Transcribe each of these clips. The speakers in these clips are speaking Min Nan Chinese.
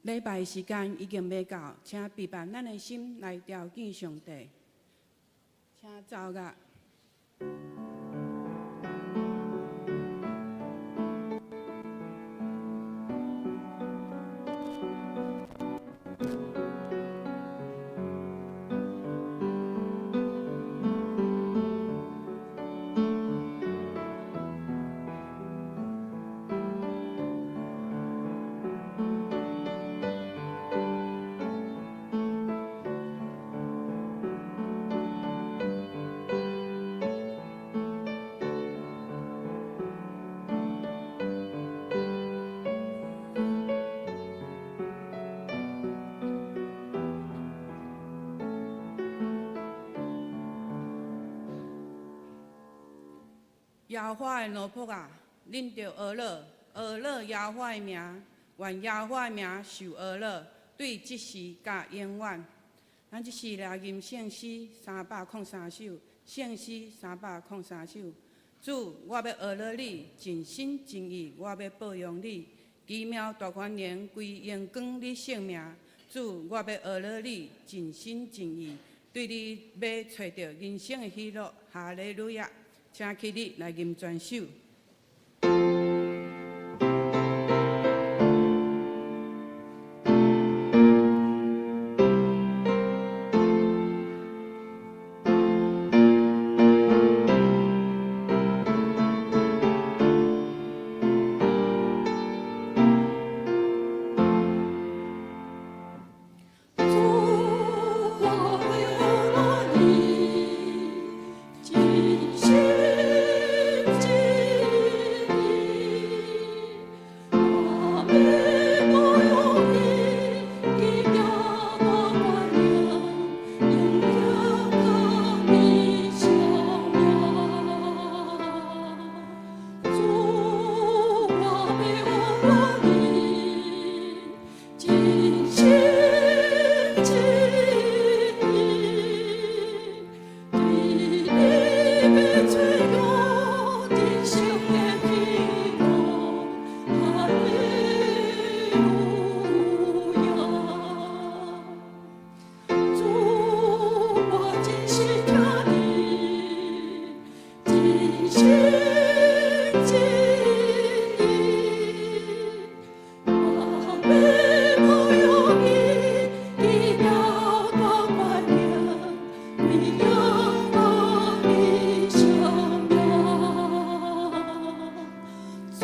禮拜時間已經欲到，請備辦咱的心來朝見上帝，請奏樂。耶和華的奴僕啊，恁著呵咾，呵咾耶和華的名，願耶和華的名受呵咾，對這時甲永遠。咱這時來吟聖詩303首，聖詩303首。主，我欲呵咾你，盡心盡意，我欲報揚你。奇妙大權能歸榮光你聖名。主，我欲呵咾你，盡心盡意，對你欲揣著人生的喜樂。哈利路亞！請起立來吟全首。主，我欲呵咾你，盡心盡意，我欲報揚你，奇妙大權能，榮耀予你聖名。主，我欲呵咾你，盡心盡意，對你欲揣著人生的喜樂。哈利路亞！主，我真心疼你，盡心盡意，我欲報揚你，奇妙大權能，榮耀予你聖名。主，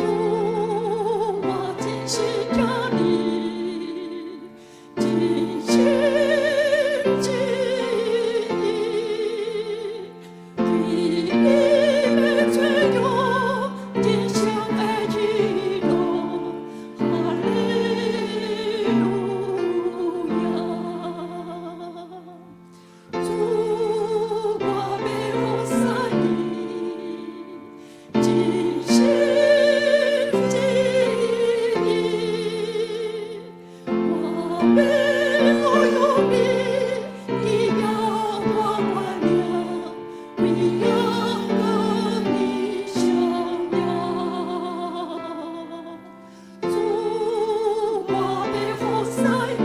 我真心疼你，盡心盡意，對你欲揣著人生的喜樂。哈利路亞！主，我欲服侍你，盡心盡意，我欲報揚你，奇妙大權能，榮耀予你聖名。主，我欲服侍你，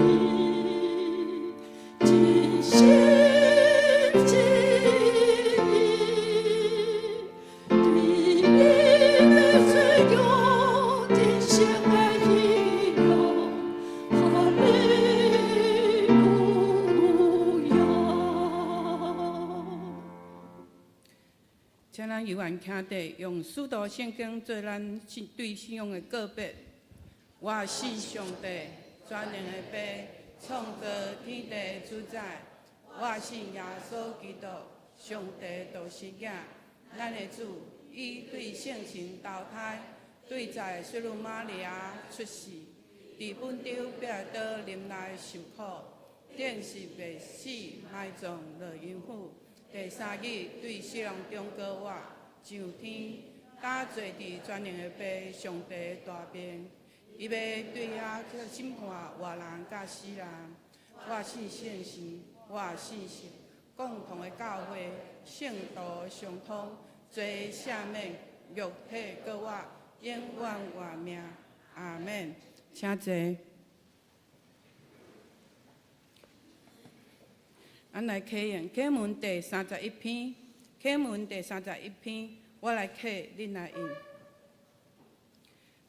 盡心盡意，對你欲揣著人生的喜樂。哈利路亞！請咱猶原徛佇用使徒聖經做咱信對信仰的告別。我信上帝，全能的父，創造天地主宰。我信耶穌基督，上帝獨生囝，咱的主，伊對聖神投胎，對在聖女瑪利亞出世，佇本丟彼拉多臨來受苦，釘十字死，埋葬落陰府。第三日對死人中復活，上天，搭坐佇全能的父上帝大邊，伊欲對遐去審判活人佮死人。我信聖神，我信聖共同的教會，聖徒相通，罪赦免，肉體復活，永遠活命。阿們。請坐。咱來啟用啟文第31篇，啟文第31篇，我來啟，恁來應。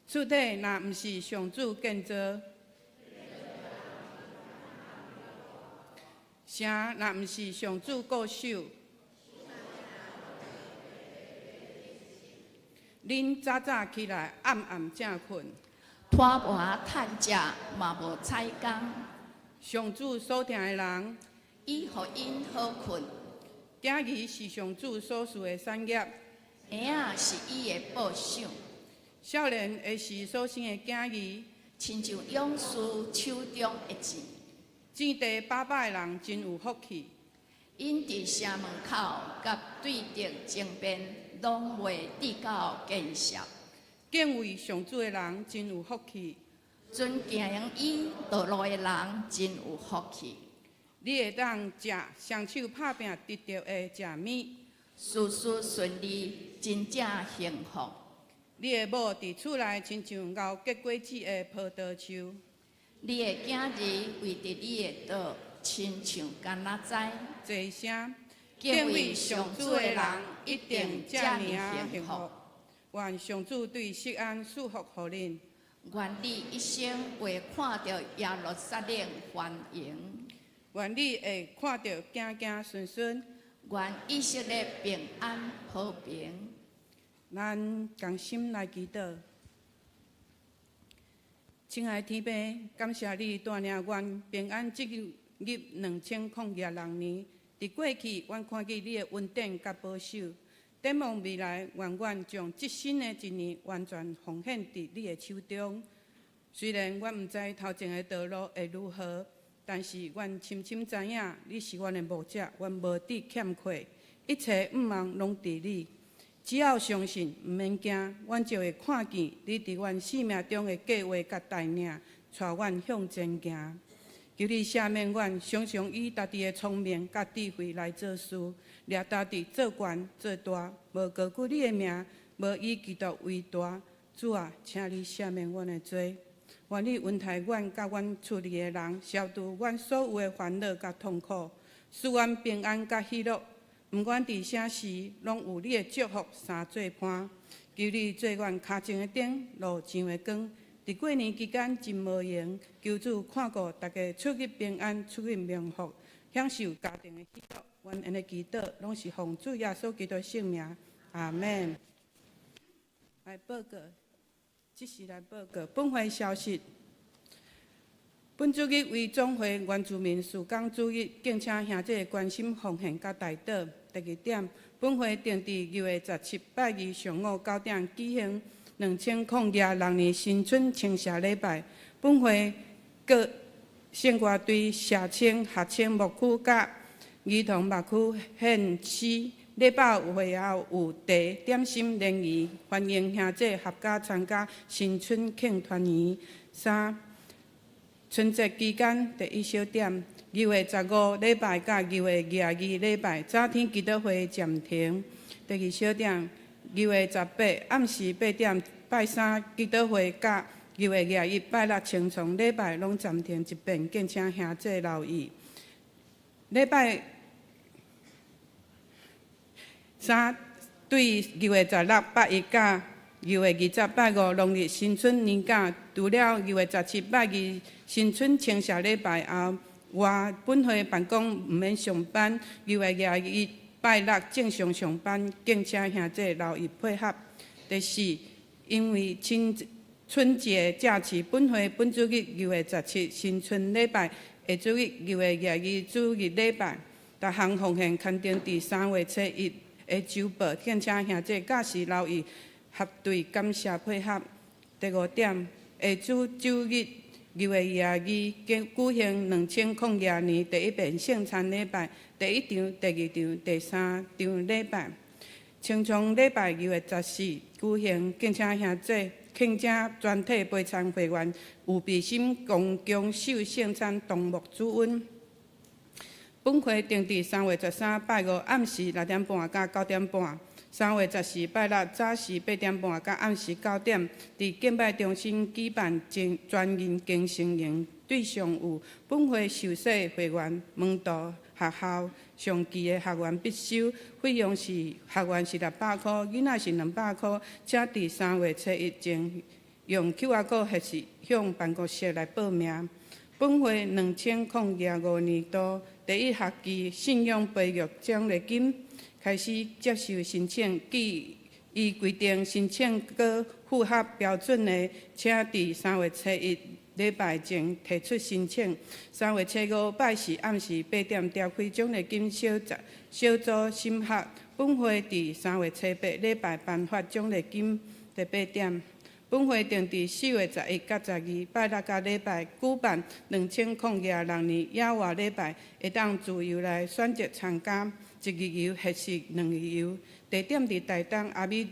出體若毋是上主建造，城若毋是上主固守，恁早早起來，暗暗正睏，拖磨趁食嘛無采工。上主所疼的人，伊予𪜶好睏。囝兒是上主所賜的產業，嬰仔是伊的報賞。少年的時所生的囝兒，親像勇士手中的箭。戰地百百的人真有福氣。𪜶佇城門口佮對敵爭辯，攏袂得到見識。敬畏上主的人真有福氣。遵行伊道路的人真有福氣。你會當食雙手拍拚得著的食物，事事順利，真正幸福。你的某佇厝內親像𠢕結果子的葡萄樹。你的囝兒圍佇你的桌，親像柑仔栽。齊聲，敬畏上主的人一定遮爾幸福。願上主對錫安賜福予恁。願你一生會看著耶路撒冷繁榮。願你會看著子子孫孫。願以色列平安和平。咱同心來祈禱。親愛的天父，感謝你帶領阮平安進入2026年。佇過去，阮看見你的恩典佮保守。展望未來，願阮將這新的一年完全奉獻佇你的手中。雖然阮毋知頭前的道路會如何，但是阮深深知影，你是阮的牧者，阮無致欠缺，一切向望攏佇你。只要相信，毋免驚，阮就會看見你佇阮生命中的計劃佮帶領，帶阮向前行。求你赦免阮，常常以家己的聰明佮智慧來做事，掠家己做懸做大，無高舉你的名，無以基督為大。主啊，請你赦免阮的罪，願你恩待阮佮阮厝裡的人，消除阮所有的煩惱佮痛苦，賜阮平安佮喜樂。毋管佇啥時，攏有你的祝福相做伴。求你做阮跤前的燈，路上的光。佇過年期間真無閒，求主看顧大家出入平安，出入蒙福，享受家庭的喜樂。阮按呢祈禱，攏是奉主耶穌基督聖名，阿們。來報告，這是來報告本會消息。本主日為總會原住民事工主日，敬請兄弟關心奉獻佮代禱。第二點，本會定佇2月17拜二上午9點舉行2026年新春稱謝禮拜。本會各聖樂隊社青、學青牧區佮兒童牧區獻詩。禮拜會後有茶點心聯誼，歡迎兄弟合家參加新春慶團圓。三，春節期間第一小點，2月15禮拜佮2月22禮拜早天祈禱會暫停。第二小點，2月18暗時8點拜三祈禱會佮2月21拜六清創禮拜攏暫停一遍，敬請兄弟留意。禮拜三對2月16拜一佮2月20拜五農曆新春年假，除了2月17拜二新春稱謝禮拜後，外本會辦公毋免上班。2月21拜六正常上班，敬請兄弟留意配合。第四，因為春春節假期，本會本主日2月17新春禮拜，下主日2月22主日禮拜，逐項奉獻刊登佇3月初一的週報，敬請兄弟佮時留意核對，感謝配合。第五點，下主週日2月22舉舉行2022年第一遍聖餐禮拜，第一場、第二場、第三場禮拜。清創禮拜2月14舉行，敬請兄弟慶請全體陪餐會員有備心共享守聖餐同牧主恩。本會定佇3月13拜五暗時6點半到9點半，3月14拜六早時8點半到暗時9點，佇敬拜中心舉辦全全人更生營，對象有本會受洗會員、門徒學校上期的學員必修，費用是學員是600箍，囡仔是200箍，請佇3月初一前用 QR code 或是向辦公室來報名。本會2025年度第一學期信仰培育獎勵金開始接受申請，據依規定申請閣符合標準的，請佇3月初一禮拜前提出申請。3月初五拜四暗時8點召開獎勵金小組小組審核。本會佇3月初八禮拜頒發獎勵金。第八點，本會定佇4月11佮12拜六佮禮拜舉辦2026年野外禮拜，會當自由來選擇參加。一日遊核實兩日遊。地點佇台東阿美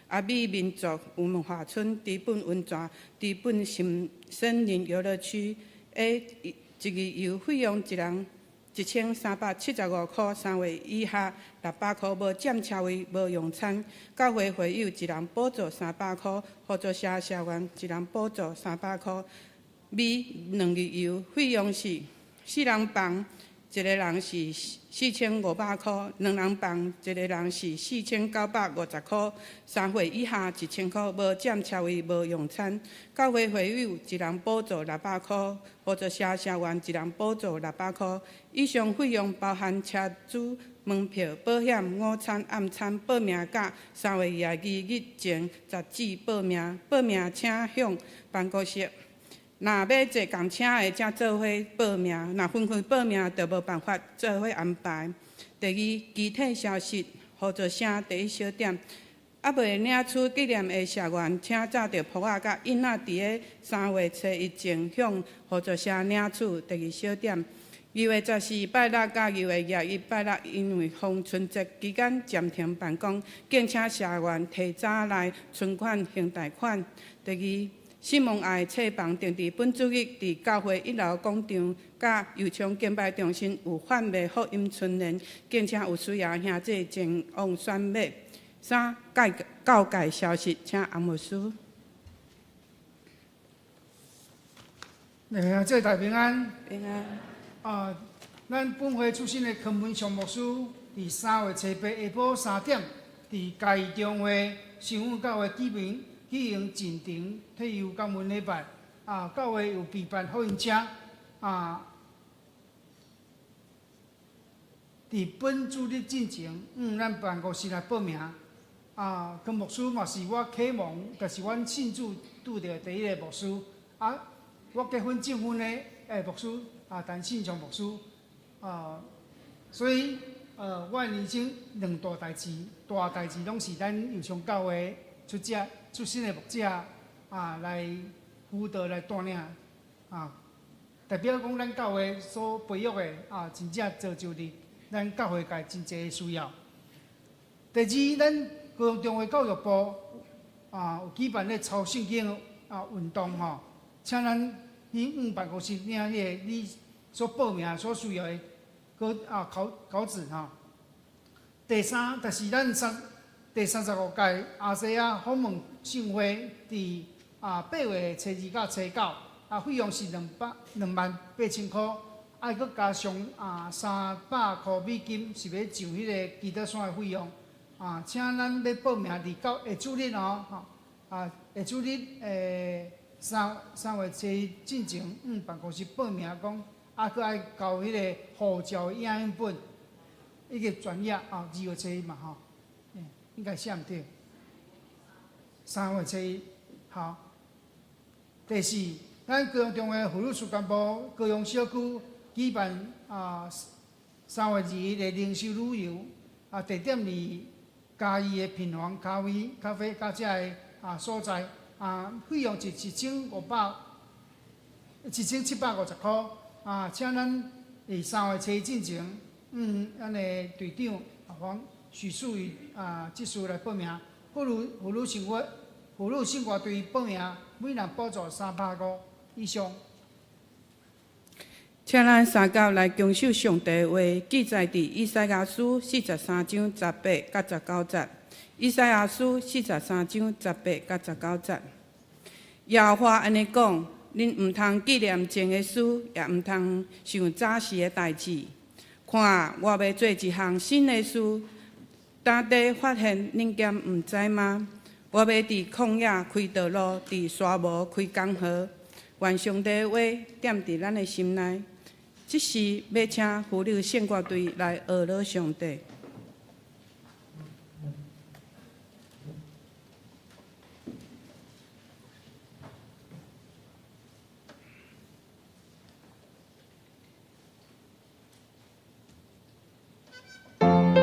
阿美民族文化村知本溫泉知本森森林遊樂區。的一日遊費用一人1375箍，3歲以下600箍，無佔車位，無用餐。教會會友一人補助300箍，合作社社員一人補助300箍。B 兩日遊費用是四人房，一個人是4500箍；兩人房，一個人是4950箍。3歲以下1000箍，無佔車位，無用餐。教會會友一人補助600箍，合作社社員一人補助600箍。以上費用包含車資、門票、保險、午餐、暗餐。報名甲3月22日前截止報名，報名請向辦公室。若欲坐仝車的，才做伙報名；若分開報名，就無辦法做伙安排。第二，具體消息，合作社第一小點，猶未領取紀念的社員，請紮著簿仔佮印仔，佇咧3月初一前向合作社領取。第二小點，2月14拜六佮2月21拜六，因為逢春節期間暫停辦公，敬請社員提早來存款還貸款。第二，聖望愛冊房定佇本主日佇教會一樓廣場佮油昌敬拜中心有販賣福音春聯，敬請有需要兄弟前往選買。三、告解消息，請洪牧師。兄弟大平安。平安。啊，咱本會出身的康文祥牧師，佇3月初八下晡3點，佇嘉義中會聖母教會舉行進程退休感恩禮拜。啊，教會有備辦福音車。啊，佇本主日進前，向咱辦公室來報名。啊，康牧師嘛是我啟蒙，就是阮信主拄著第一个牧師。啊，我結婚證婚的牧師啊，陳信祥牧師。啊，所以我人生兩大代誌，大代誌攏是咱右昌教會出者出身的牧者啊，來輔導來帶領啊，代表講咱教會所培育的啊，真正造就佇咱教會界真濟的需要。第二，咱高雄中會教育部啊，有舉辦咧抄聖經啊運動吼，請咱去向辦公室領彼个你所報名所需要的稿啊稿稿紙吼。第三，就是咱第35屆亞細亞訪問盛會，佇啊8月初二到初九，啊費用是28,000箍，愛閣加上啊300箍美金，是欲上彼个基督山的費用。啊，請咱欲報名佇到下主日哦，吼啊下主日3月初一進前，向辦公室報名講，啊閣愛交彼个護照影印本，以及全頁啊，2月初一嘛吼，應該寫毋對。3月初一，好。第四，咱高雄中會婦女事工部高雄小區舉辦啊3月21的靈修旅遊，啊地點佇嘉義的品皇咖啡咖啡佮遮的啊所在，啊費用是1750箍，啊請咱佇3月初一進前，咱的隊長啊黃許淑瑜啊執事來報名，婦女生活隊報名，每人補助300箍以上。請咱三甲來恭守上帝的話，記載佇以賽亞書43章18佮19節。以賽亞書43章18佮19節。耶和華按呢講：恁毋通紀念前的事，也毋通想早時的代誌。看，我欲做一項新的事，當地發現，恁敢毋知嗎？我欲佇曠野開道路，佇沙漠開江河。願上帝的話踮佇咱的心內。這時欲請婦女聖歌隊來學樂上帝。上帝。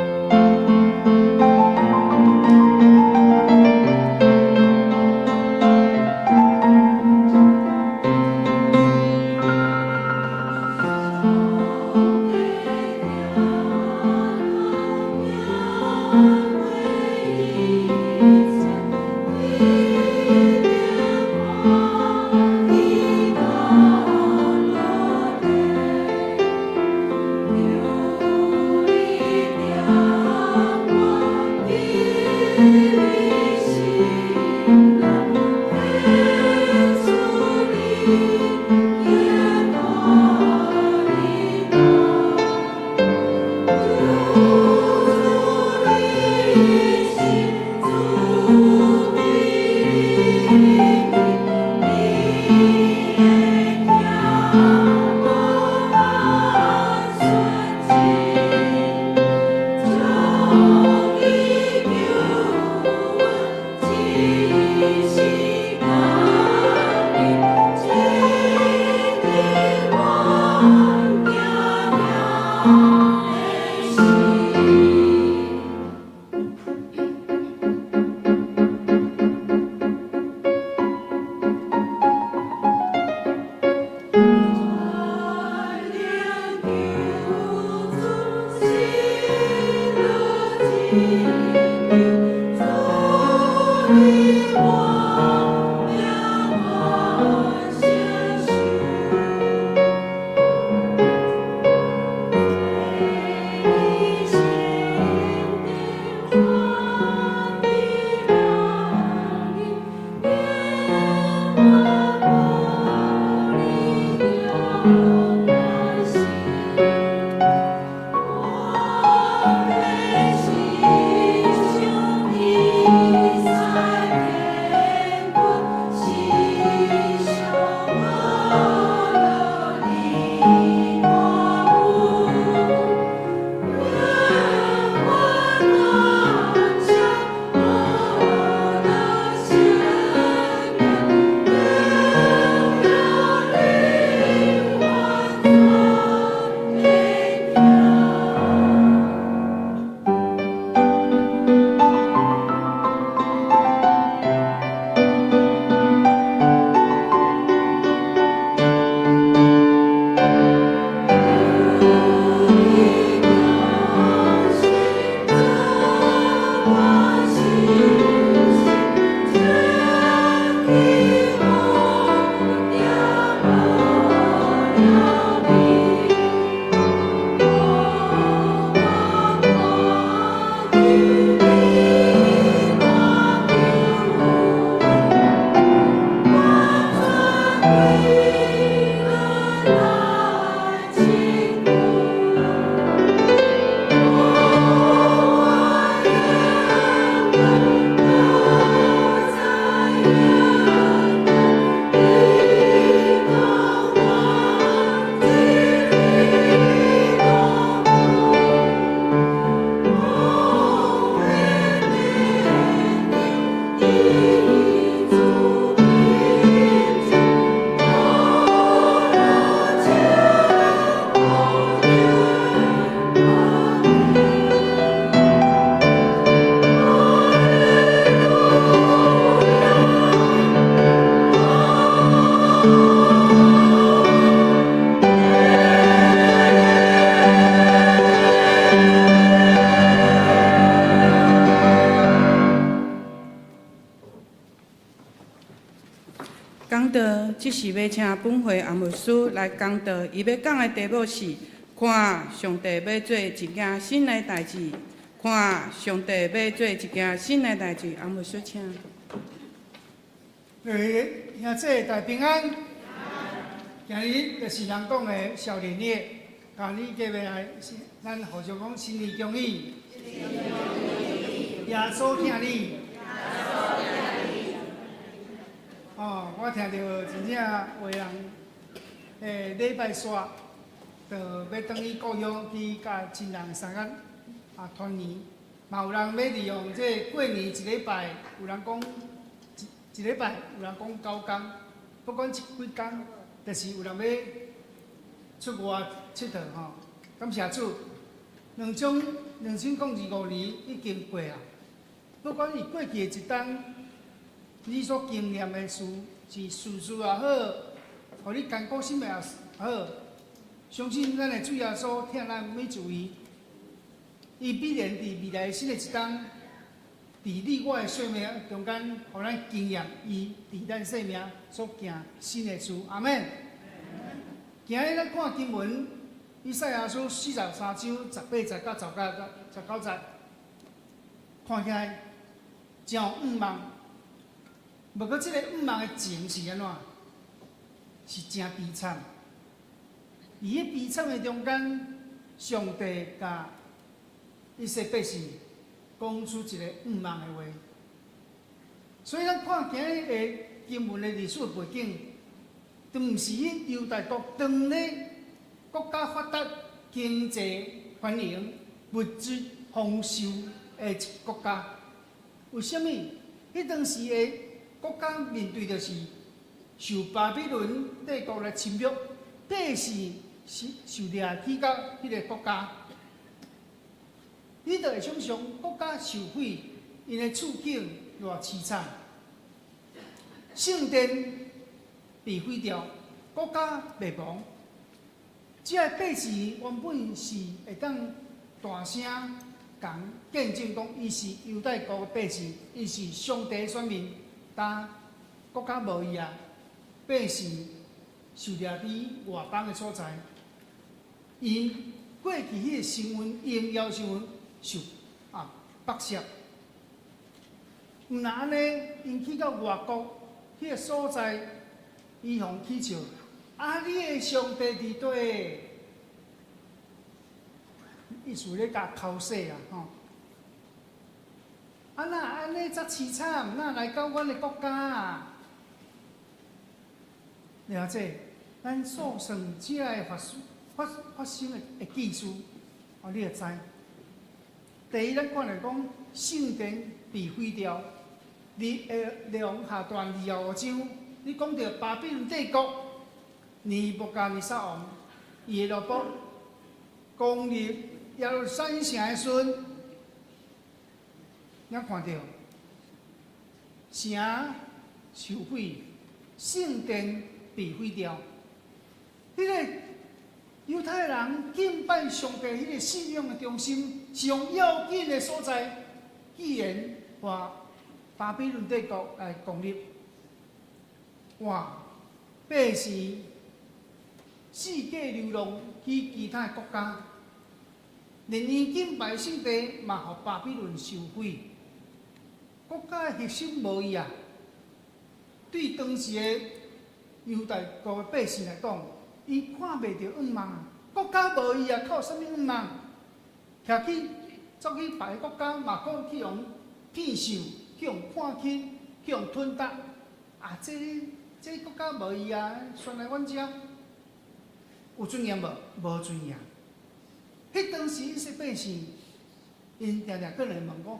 這時欲請本會洪牧師來講道，伊欲講的題目是：看上帝欲做一件新的代誌。看上帝欲做一件新的代誌，洪牧師請。各位兄姊大平安。今日就是人講的少年日，共你隔壁來，咱互相講新年恭喜。耶穌疼你。哦，我聽著真正有的人，禮拜煞就欲轉去故鄉去佮親人相佮啊團圓，嘛有人欲利用這過年一禮拜，有人講一一禮拜，有人講9工，不管幾工，就是有人欲出外𨑨迌吼。感謝主，2025年已經過啊，不管伊過去的一冬，你所經驗的事是順遂也好，予你艱苦心的也好，相信咱的主耶穌疼咱每一位，伊必然佇未來新的一冬，佇你我的生命中間，予咱經驗伊佇咱生命所行新的事。阿們。今日咱看經文，以賽亞書43章18節到19節，看起來真有向望。毋過，這個向望的情是按怎？是誠悲慘。佇彼悲慘的中間，上帝共以色列百姓講出一個向望的話。所以咱看今日的經文的歷史背景，都毋是彼猶大國當咧國家發達、經濟繁榮、物質豐收的一個國家。為啥物？彼當時的國家面對的是受巴比倫帝國來侵略，百姓是受掠去到彼个國家。你就會想像國家受毀，𪜶的處境偌淒慘。聖殿被毀掉，國家滅亡。這个百姓原本是會當大聲講見證講，伊是猶大國的百姓，伊是上帝選民。但國家無伊啊，百姓受掠佇外邦的所在，𪜶過去彼个身份、榮耀身份受啊剝削。毋若按呢，𪜶去到外國彼個所在，伊予人取笑，啊！你的上帝佇佗？意思咧共剾洗啊，吼！啊，哪按呢遮凄慘？哪來到阮的國家啊？了解，咱數算這个發生的記事，哦，你會知。第一，咱看著講聖殿被毀掉，佇列王下傳25章，你講著巴比倫帝國尼布甲尼撒王，伊的奴僕攻入耶路撒冷城的時陣，咱看著城受毀，聖殿被毀掉。彼个猶太人敬拜上帝彼个信仰的中心，上要緊的所在，居然予巴比倫帝國來攻入。哇！百姓四界流浪去其他國家，連𪜶敬拜聖殿嘛，予巴比倫收毀。國家的核心無伊啊！對當時的猶大國的百姓來講，伊看袂著向望。國家無伊啊，靠啥物向望？徛去走去別个國家，嘛閣去予騙受，去予看輕，去予吞食。啊，這這國家無伊啊，選來阮遮有尊嚴無？無尊嚴。彼當時以色列百姓，𪜶定定閣來問講：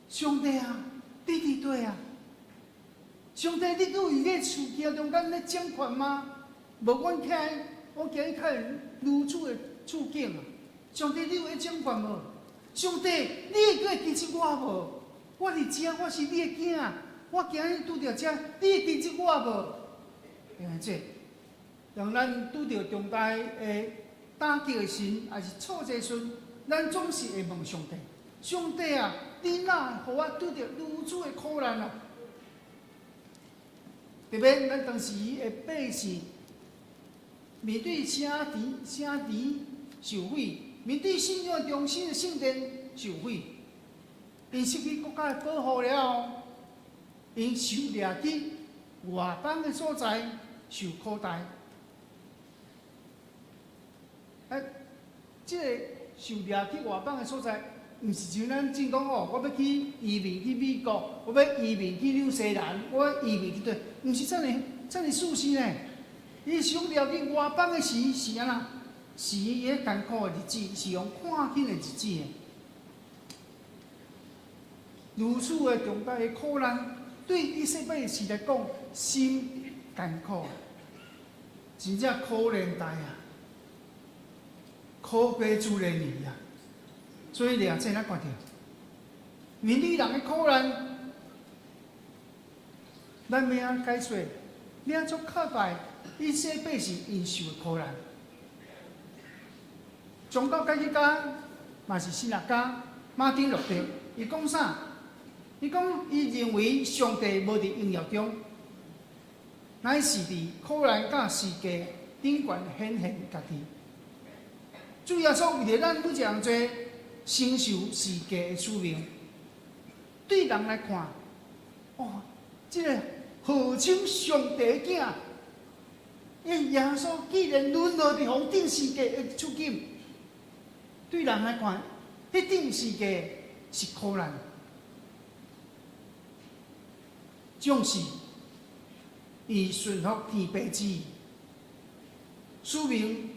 上帝啊，你佇佗啊？上帝，你閣有佇咧事件中間咧掌權嗎？無阮聽，我今日較會如此的處境啊！上帝，你有咧掌權無？上帝，你會閣會記得我無？我佇遮，我是你的囝，我今日拄著這，你會記得我無？因為這，當咱拄著重大的打擊的時，抑是挫折時，咱總是會問上帝：上帝啊，你哪予我拄著如此的苦難啊？特別咱當時的百姓面對聖殿，聖殿受毀，面對信仰中心的聖殿受毀，𪜶失去國家的保護了後，𪜶受掠去外邦的所在受苦待。啊，這个受掠去外邦的所在，毋是像咱正講哦，我欲去移民去美國，我欲移民去紐西蘭，我欲移民去佗，毋是遮爾遮爾事實呢。伊受掠去外邦的時是按怎？是伊咧艱苦的日子，是用看緊的日子的。如此的重大的苦難，對以色列時來講，心艱苦，真正可憐待啊，苦過主的兒啊！所以掠這咱看著，面對人的苦難，咱欲按怎解說？欲按怎看待以色列百姓𪜶受的苦難？宗教改革家嘛是神學家馬丁路德，伊講啥？伊講伊認為上帝無佇榮耀中，乃是佇苦難佮十字架頂懸顯現家己。主耶穌為著咱每一個人做承受十字架的使命，對人來看，哦，這个號稱上帝的囝，因耶穌既然淪落佇予釘十字架的處境，對人來看，彼釘十字架是苦難，總是伊順服天父旨意，使命，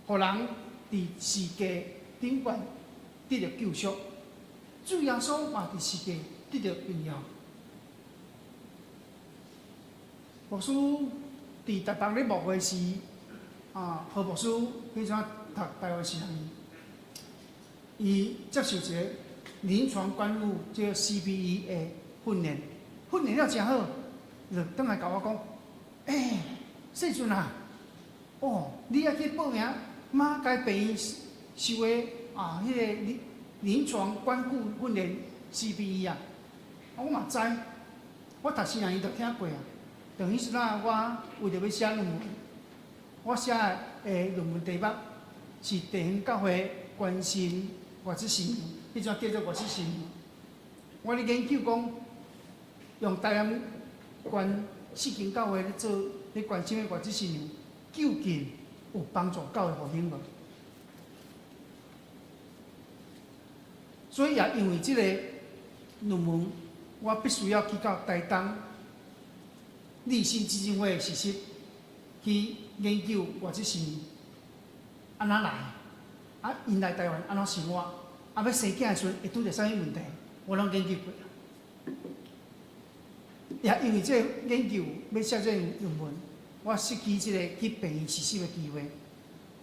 予人佇十字架頂懸得著救贖。主耶穌嘛佇十字架得著榮耀。牧師佇台北咧牧會時，啊，何牧師彼陣讀台灣神學院，伊接受一个臨床關護這个 CBE 的訓練，訓練了誠好，就轉來共我講，欸，世尊啊，哦，你愛去報名馬偕病院受的啊，彼个臨臨床關護訓練 CBE 啊，我嘛知，我讀神學院就聽過啊。當彼時陣我為著欲寫論文，我寫的論文題目是地方教會關心外籍新娘，彼陣叫做外籍新娘。我咧研究講，用台南縣四間教會咧做咧關心的外籍新娘，究竟有幫助教會復興無？所以也因為這个論文，我必須要去到台東立新基金會實習，去研究外籍新娘按怎來，啊，𪜶來台灣按怎生活，啊，欲生囝的時陣會拄著啥物問題，我攏研究過。也因為這个研究欲寫這个論文，我失去這個去病院實習的機會。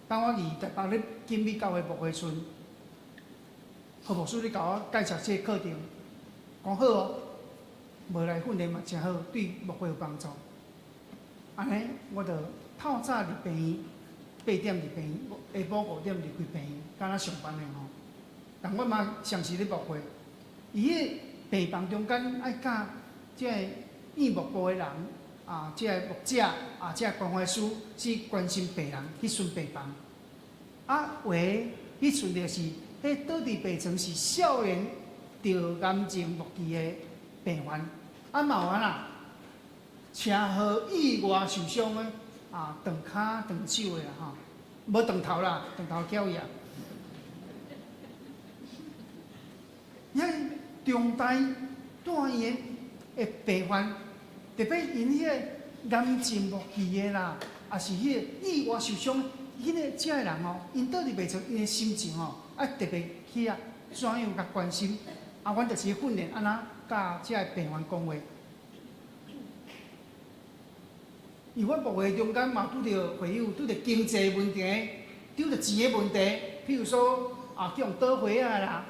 當我佇台北咧景美教會牧會時陣，何牧師咧共我介紹這个課程，講好哦，無來訓練嘛誠好，對牧會有幫助。按呢，我就透早入病院，8點入病院，下晡5點離開病院，敢若上班的吼。但我嘛常時咧牧會，伊彼个病房中間愛佮這个院牧部的人啊，這个牧者啊，這个關懷師去關心病人，去巡病房。啊，有的去巡著是，彼倒佇病床是少年著癌症末期的病患，啊嘛有按怎？車禍意外受傷的啊，斷跤斷手的啦吼，無斷頭啦，斷頭巧伊啊。遐重大住院的病患，特別𪜶彼个癌症末期的啦，抑是彼个意外受傷，彼个遮的人吼，𪜶倒佇病床，𪜶的心情吼，愛特別去啊，怎樣共關心？啊，阮就是訓練按怎佮遮个病患講話。因為阮牧會中間嘛拄著會友拄著經濟問題，拄著錢的問題，譬如說啊，去予倒伙仔啦，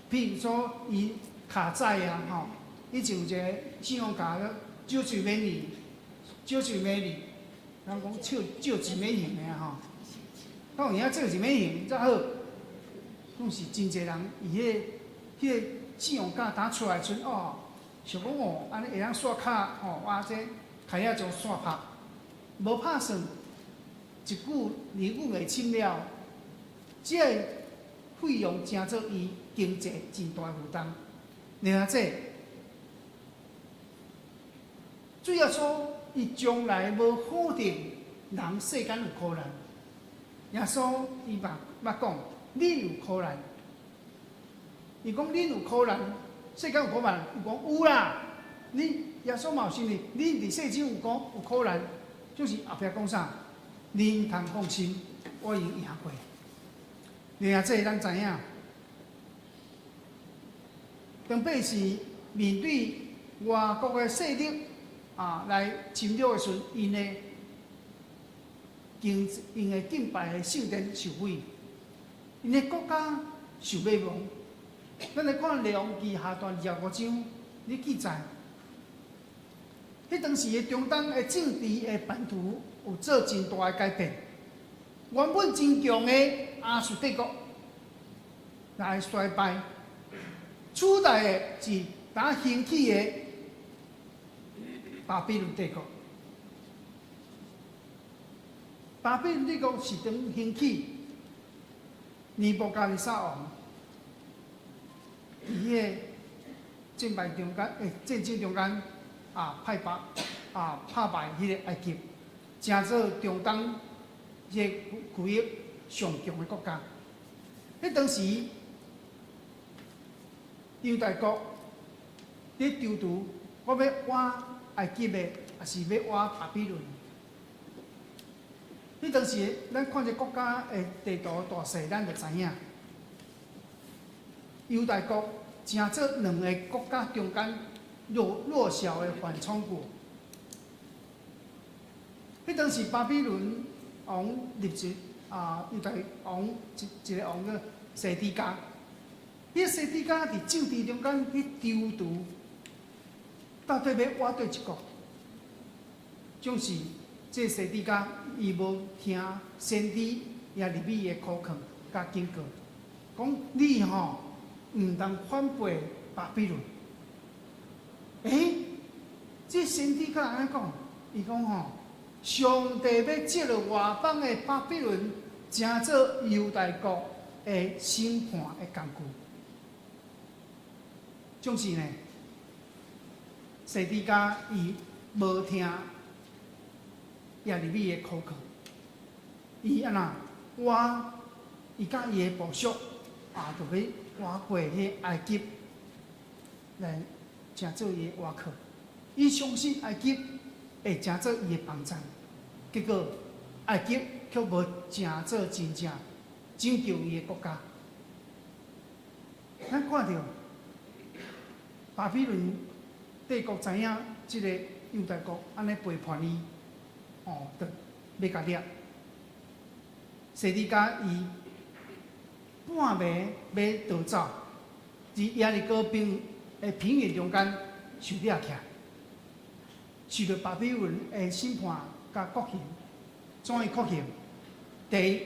譬如說伊卡債啊，吼，以前有一个信用卡借錢免利，借錢免利，人講借借錢免還的啊吼，敢有影借錢免還才好，攏是真濟人伊彼个彼个信用卡打出來時陣哦，想講哦，按呢會當刷卡吼，哇這。開始將線拍，無拍算，一句年久未深了，這个費用成做伊經濟真大負擔。另外，主耶穌伊從來無否定人世間有苦難。耶穌伊嘛捌講，恁有苦難。伊講恁有苦難，世間有苦難，伊講有啦。恁耶穌嘛有承認，恁佇世上有苦有苦難，就是後壁講啥？恁通放心，我已經贏過。另外，這咱知影，當百姓面對外國的勢力啊來侵略的時陣，𪜶的敬𪜶的敬拜的聖殿受毀，𪜶的國家受滅亡。咱來看《列王記下段25章，咧記載，彼當時的中東的政治的版圖有做真大的改變。原本真強的亞述帝國來衰敗，取代的是當興起的巴比倫帝國。巴比倫帝國是當興起，尼布甲尼撒王佇彼个戰敗中間，戰爭中間啊，派敗啊，拍敗彼个埃及，成做中東這個區域上強的國家。彼當時，猶大國佇躊躇，我欲倚埃及的，抑是欲倚巴比倫？彼當時，咱看這國家的地圖大細，咱就知影，猶大國成做兩个國家中間弱弱小的緩衝國。彼當時，巴比倫王立一啊，猶大王一一个王叫西底家。彼個西底家佇政治中間去躊躇，到底欲倚佗一國，總是這個西底家伊無聽先知耶利米的苦勸佮警告，講你吼毋通反背巴比倫。欸，這先知閣按呢講，伊講吼，上帝欲藉著外邦的巴比倫，成做猶大國的審判的工具。總是呢，西底家伊無聽耶利米的苦勸，伊按怎倚伊佮伊的部屬啊，就欲倚過彼埃及來成做伊的倚靠。伊相信埃及會成做伊的幫贊，結果埃及卻無成做真正拯救伊的國家。咱看著巴比倫帝國知影這个猶大國按呢背叛伊，哦，就欲共掠。西底家伊半暝欲逃走，佇耶利哥平的平原中間受掠起來，受著巴比倫的審判佮酷刑。怎樣酷刑？第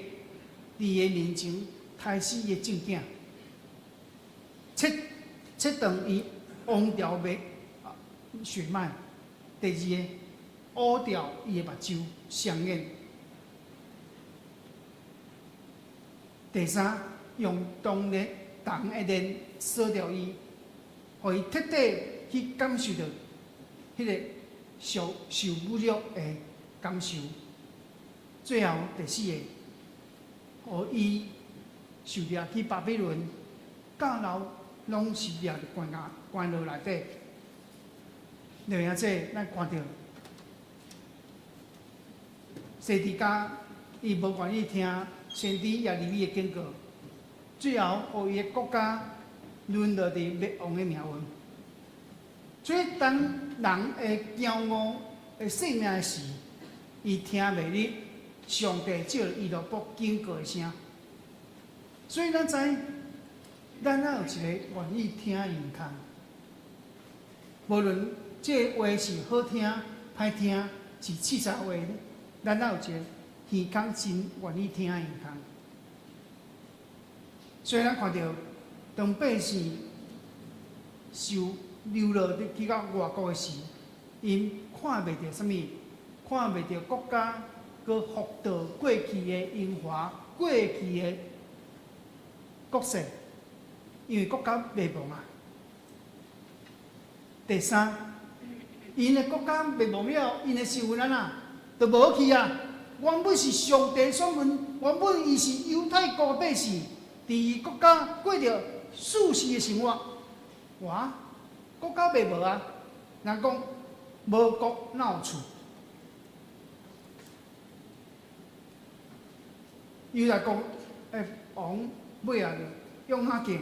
一，佇伊面前刣死伊的正囝，切切斷伊王朝的血脈。第二个，挖掉伊的目睭雙眼。第三，用銅的銅的鏈鎖著伊，予伊徹底去感受著彼个受受侮辱的感受。最後第四个，予伊受掠去巴比倫，到老攏是掠佇關監關牢內底。兩兄這，咱看著西底家，伊無願意聽先知耶利米的警告，最後予伊的國家淪落佇滅亡的命運。所以當人會驕傲的性命的時，伊聽袂入上帝藉以羅卜警告的聲。所以咱知，咱愛有一個願意聽的耳孔，無論這個話是好聽、歹聽，是刺蝟話，咱愛有一個耳孔真願意聽的耳孔。所以咱看著，當百姓受流落去到外國的時， 𪜶看袂著啥物，看袂著國家閣復到過去的榮華，過去的國勢，因為國家滅亡啊。第三，𪜶的國家滅亡了，𪜶的身份按怎，就無去啊。原本是上帝選民，原本伊是猶太國百姓，佇伊國家過著舒適的生活。哇！國家滅亡啊！人講無國哪有厝？猶大國的王尾仔約雅敬，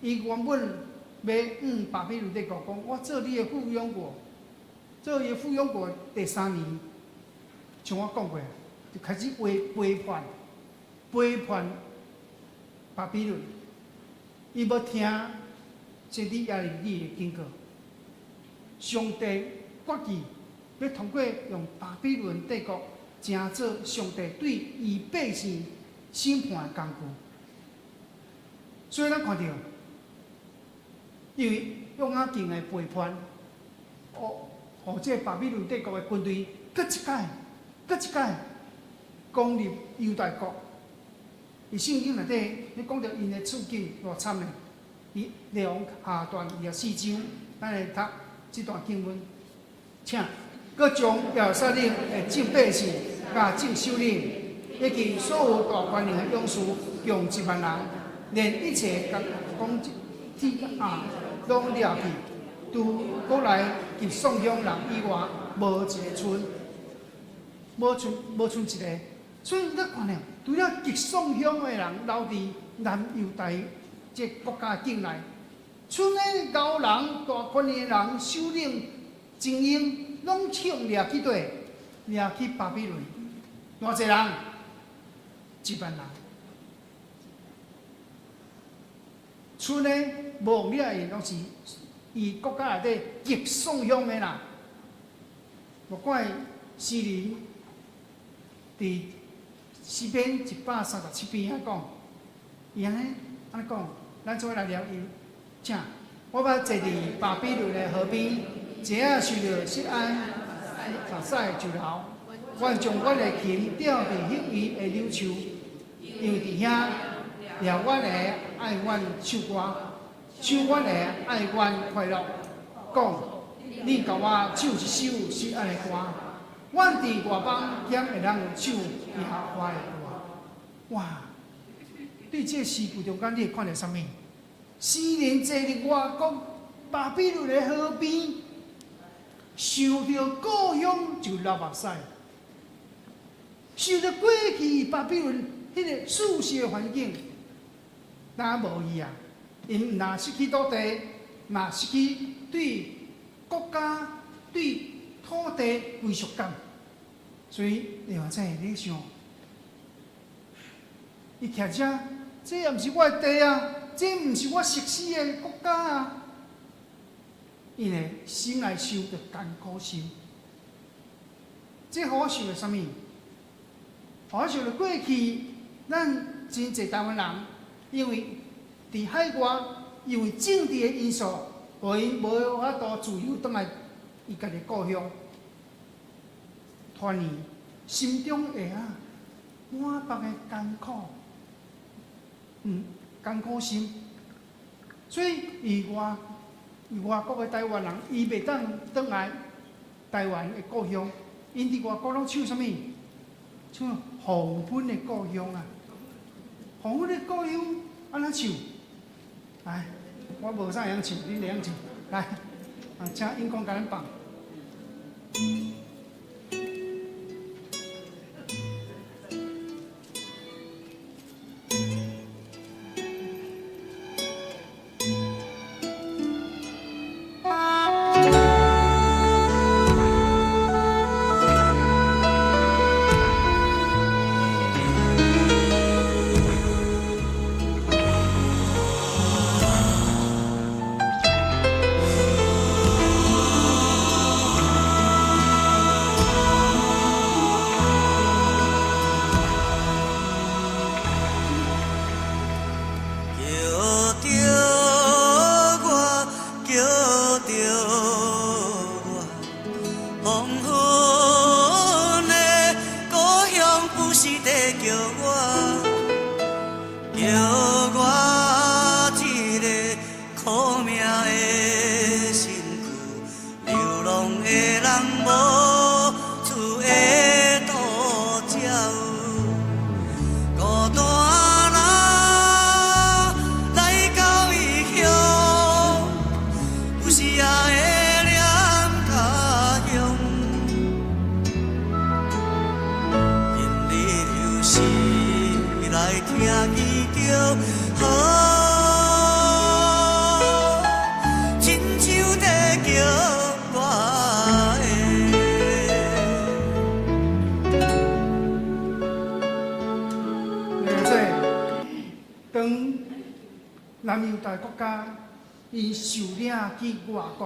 伊原本欲向巴比倫帝國講，我做你的附庸國，做伊的附庸國第三年，像我講過，就開始背背叛，背叛巴比倫，伊無聽先知耶利米的警告，上帝決議欲通過用巴比倫帝國，成做上帝對伊百姓審判的工具。所以咱看著，因為約雅敬的背叛，予這巴比倫帝國的軍隊，閣一擺，閣一擺攻入猶大國。佇聖經內底，咧講著𪜶的處境偌慘的。佇列王下段24章，咱來讀這段經文，請閣將耶路撒冷的眾百姓、佮眾首領，以及所有大權能的勇士，共1萬人，連一切講鐵甲攏掠去，除國內及宋鄉人以外，無一个賰，無賰無賰一个。所以你看咧，除了極喪鄉的人留佇南猶大這國家境內，賰的高人、大權的人、首領、精英，攏搶掠去佗？掠去巴比倫，偌濟人？1萬人。賰的無掠的，攏是伊國家內底極喪鄉的啦。莫怪詩人佇詩篇137篇遐講，伊按呢按呢講，咱做伙來念伊，請我捌坐佇巴比倫的河邊，坐仔受著錫安拔屎的樹頭，我將阮的琴吊佇彼位的柳樹，因為佇遐掠阮的愛阮唱歌，唱阮的愛阮快樂，講你共我唱一首錫安的歌，阮佇外邦敢會當唱耶和華的歌？哇！對這詩句中間，你會看著啥物？詩人坐佇外國巴比倫的河邊，想著故鄉就流目屎，想著過去巴比倫彼个舒適的環境，若無去啊！𪜶若失去土地，嘛失去對國家、對土地歸屬感，所以你話這你想，伊徛遮，這也毋是我的地啊，這毋是我熟悉的國家啊，𪜶的心內受著艱苦心，這予我想著啥物？予我想著過去，咱真濟台灣人，因為佇海外，因為政治的因素，予𪜶無法度自由轉來伊家己故鄉，團圓，心中會啊滿腹的艱苦，艱苦心。所以伊外伊外國的台灣人，伊袂當轉來台灣的故鄉，𪜶佇外國攏唱啥物？唱黃昏的故鄉啊！黃昏的故鄉按怎唱？來，我無啥會曉唱，恁會曉唱？來，啊，請英光共咱放。叫我這个苦命的身軀，流浪的人無厝會倒照。孤單人來到異鄉，有時也會念他鄉。今日又是來聽見著好，親像在叫我的。這當南猶大國家𪜶受領去外國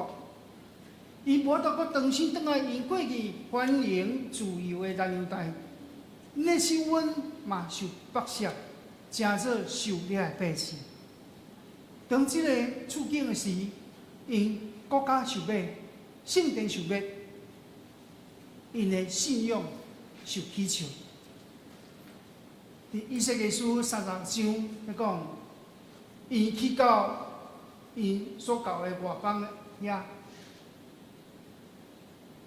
，𪜶無法度閣重新轉來𪜶過去歡迎自由的南猶大，𪜶的身份嘛受剝削，成做受掠的百姓。當這個處境的時，𪜶國家受滅，聖殿受滅，𪜶的信仰受起笑。佇以西結書30章咧講，𪜶去到𪜶所到的外邦遐，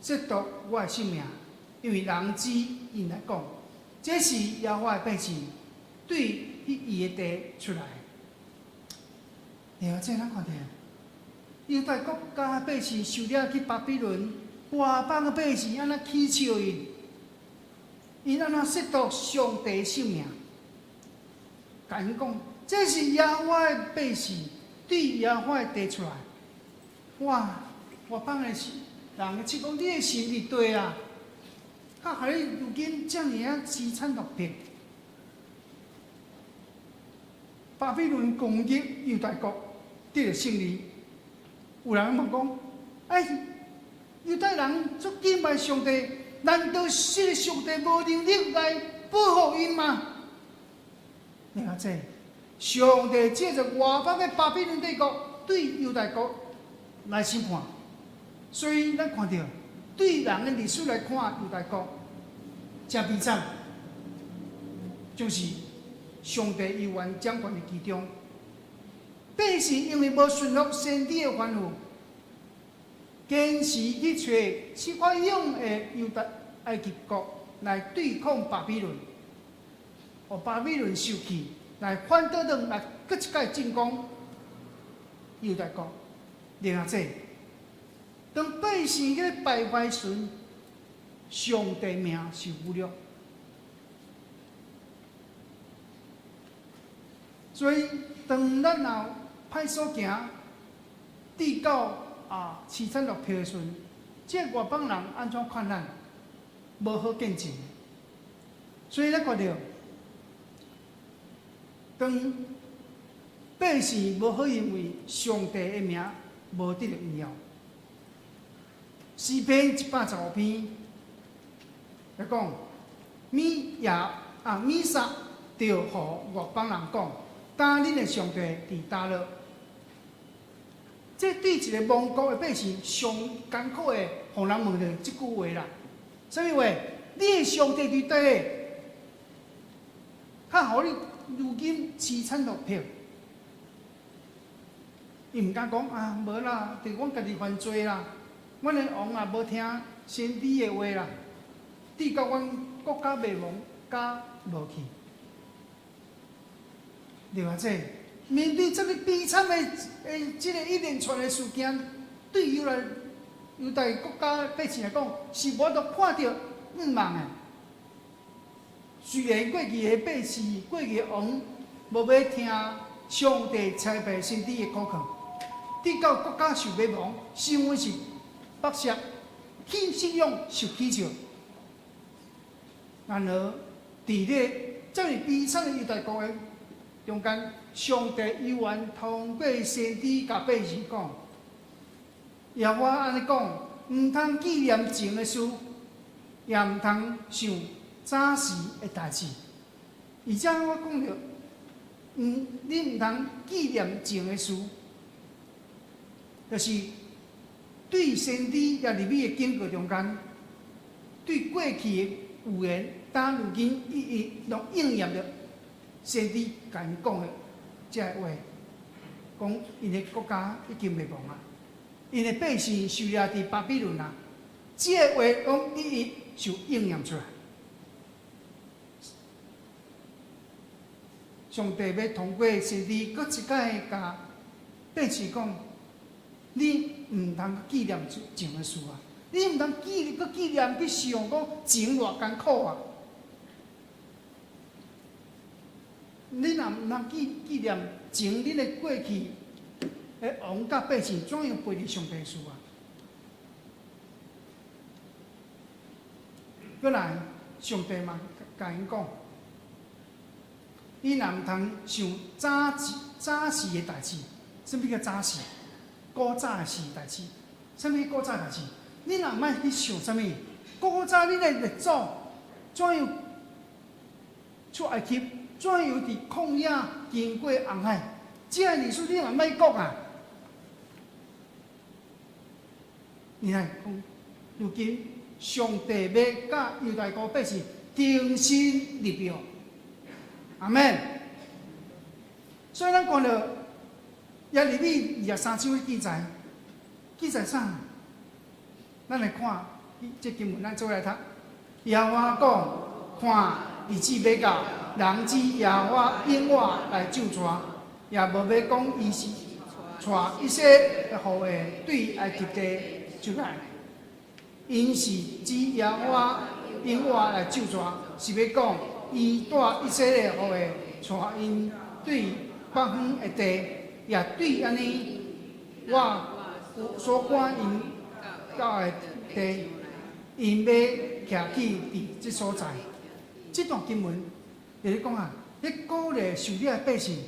褻瀆我的聖名，因為人指𪜶來講，這是耶和華的百姓，對彼伊的地出來。對啊，這咱看著，猶大國家的百姓受掠去巴比倫，外邦的百姓按怎起笑𪜶？𪜶按怎褻瀆上帝聖名？共𪜶講，這是耶和華的百姓，對耶和華的地出來。哇！外邦的人笑講，你的神佇佗啊？佮予你如今遮爾仔淒慘落魄。巴比倫攻擊猶大國得著勝利，有人問講：哎，猶太人足敬拜上帝，難道這個上帝無能力來保護𪜶嗎？你看這，上帝借著外邦的巴比倫帝國對猶大國來審判，所以咱看著對人的歷史來看，猶大國誠悲慘，就是上帝猶原掌權佇其中。百姓因為無順服先知的吩咐，堅持去揣設法勇的猶大埃及國來對抗巴比倫，予巴比倫受氣，來反倒轉來閣一擺進攻猶大國。另外這，當百姓去敗壞時，上帝名受侮辱。所以，當咱若歹所行，至到啊淒慘落魄的時陣，這外邦人按怎看咱？無好見證。所以咱看著，當百姓無好，因為上帝的名無得著榮耀。詩篇115篇來講，米亞啊米煞著予外邦人講，當恁的上帝佇佗落？這對一個亡國的百姓上艱苦的，予人問著這句話啦。啥物話？你的上帝佇佗？較予你如今淒慘落魄。伊毋敢講啊，無啦，著阮家己犯罪啦，阮的王也無聽先知的話啦，致到阮國家滅亡，甲無去。另外，這面對這麼悲慘的這個一連串的事件，對猶來猶大國家百姓來講，是無法度看著願望的。雖然過去的百姓、過去的王無欲聽上帝差派先知的苦勸，直到國家受滅亡，身份受剝削，去信仰受起笑。然而，佇咧這麼悲慘的猶大國的中間，上帝猶原通過先知共百姓講：耶和華按呢講，毋通紀念前的事，也毋通想早時的代誌。而且我講著，你毋通紀念前的事，就是對先知耶利米的警告中間，對過去的預言，到如今一一攏應驗著。先知共𪜶講的這个話，講𪜶的國家已經滅亡啊，𪜶的百姓受掠佇巴比倫啊，這個話攏一一就應驗出來。上帝欲通過先知，閣一擺共百姓講：你毋通紀念前的事啊！你毋通記閣紀念去想講前偌艱苦啊！你若毋通紀紀念前恁的過去的王佮百姓怎樣背離上帝的事啊？閣來，上帝嘛共𪜶講。你若毋通想早早時的代誌，啥物叫早時？古早的時代誌，啥物古早代誌？你若毋愛去想啥物？古早恁的列祖怎樣出埃及？怎樣佇曠野經過紅海？這个歷史你若毋愛講啊！你來講，如今上帝欲佮猶大國百姓重新立約。阿們。所以咱看著耶利米23章的記載，記載啥？咱來看這經文，咱做伙來讀。耶和華講：看，日子欲到，人指耶和華永活來咒詛，也無欲講伊是帶以色列的後裔對埃及地出來，𪜶是指耶和華永活來咒詛，是欲講。伊帶以色列後裔，帶𪜶對北方的地，也對按呢，我所趕𪜶到的地，𪜶欲徛起佇這所在。這段經文就是咧講啊，咧鼓勵受掠的百姓，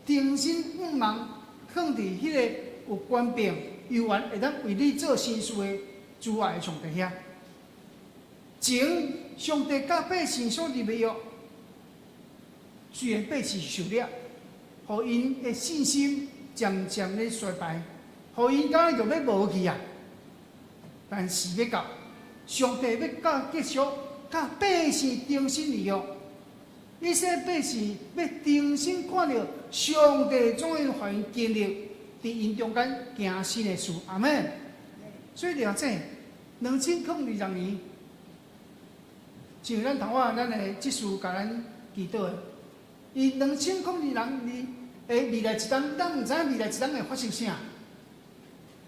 重新向望，囥佇彼个有權柄、猶原會當為你做新事的慈愛的上帝遐。前上帝佮百姓所立的約，雖然百姓受掠，予𪜶的信心漸漸咧衰敗，予𪜶敢若就欲無去啊。但是欲到上帝欲到結束，佮百姓重新立約，以色列百姓欲重新看著上帝怎樣予𪜶經歷佇𪜶中間行新的事，阿們。所以了解2020年。像咱頭仔，咱的執事共咱祈禱的，伊2020年的未來一冬，咱毋知影未來一冬會發生啥。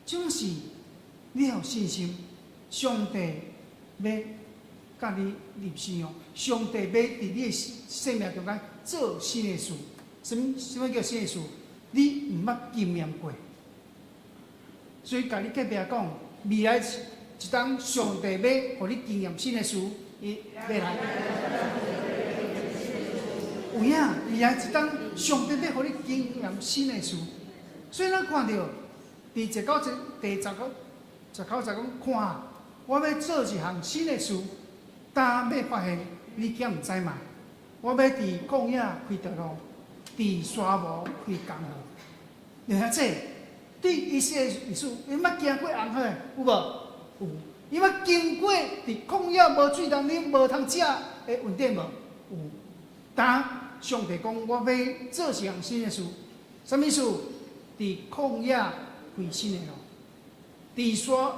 總是你有信心，上帝欲佮你立新約，上帝欲佇你的生命中間做新的事。啥物啥物叫新的事？你毋捌經驗過，所以共你隔壁講，未來一冬，上帝欲予你經驗新的事。伊欲來，有影，未來一冬，上帝欲予你經驗新的事，所以咱看著佇十九節第十九十九節講，看，我欲做一項新的事，今欲發現，你敢毋知嗎？我欲佇曠野開道路，佇沙漠開江河。你看這對以色列歷史，𪜶捌行過紅海有無？有。伊捌經過佇曠野無水通啉、無通食的問題無？有。但上帝講，我欲做一項新的事，啥物事？佇曠野開新的路，佇沙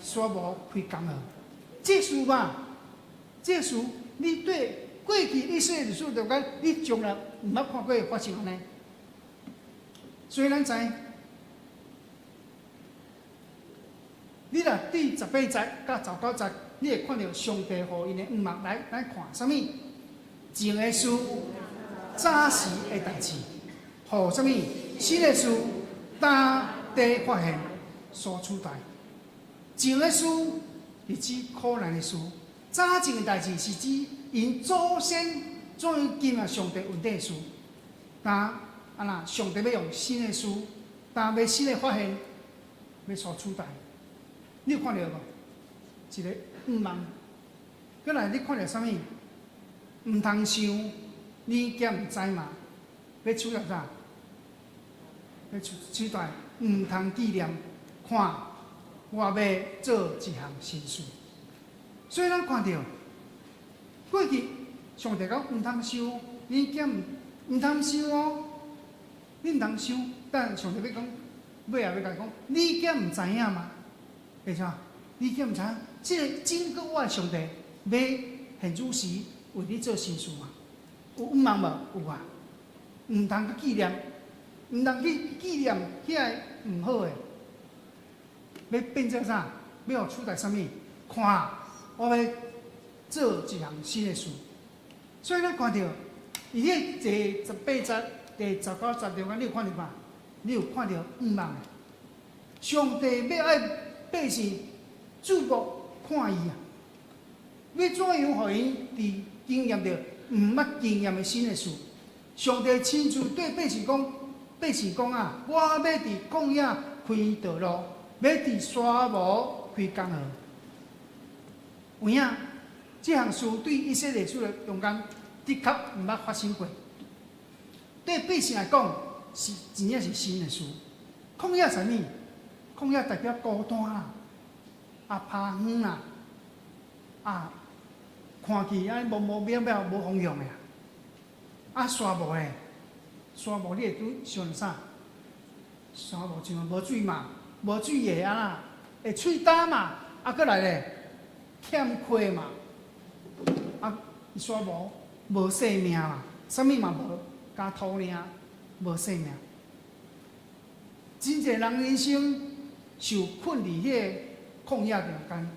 沙漠開江河。這事嘛，這事你對過去以色列歷史中間，你從來毋捌看過發生按呢。所以咱知。你若對18節佮19節，你會看著上帝予𪜶的向望來，咱看啥物？前的事，早時的代誌，予啥物？新的事，今才發現所取代。前的事是指苦難的事，早前的代誌是指𪜶祖先怎樣經歷上帝恩典的事。今按那上帝欲用新的事，今欲新的發現，欲所取代。你有看著無？一个向望，閣來你看著啥物？毋通想，你敢毋知嘛？欲取代啥？欲取取代，毋通紀念。看，我欲做一項新事。所以咱看著過去上帝講毋通想，你敢毋通想哦，你毋通想。但上帝欲講，尾仔欲共伊講，你敢毋知影嗎？會啥？你敢毋知影？這个整個我的上帝欲現此時為你做新事嗎？有向望無？有啊。毋通去紀念，毋通去紀念遐个毋好的，欲變做啥？欲予取代啥物？看，我欲做一項新的事。所以咱看著，伊彼第十八節、第19節中間，你有看著無？你有看著向望的？上帝欲愛百姓注目看伊啊！欲怎樣予𪜶佇經驗著毋捌經驗的新的事？上帝親自對百姓講：百姓講啊，我欲佇曠野開道路，欲佇沙漠開江河。有影，這項事對以色列族的中間的確毋捌發生過。對百姓來講，是真正是新的事。曠野啥物？曠野代表孤單啦，啊，拋遠啦，啊，看去按呢無無渺渺無方向的啊。啊，沙漠咧，沙漠你會拄想啥？沙漠像無水嘛，無水會按怎？會喙焦嘛？啊，閣來咧，欠缺嘛？啊，沙漠無生命嘛，啥物嘛無，焦土爾，無生命。真濟人人生受困佇彼个曠野中間，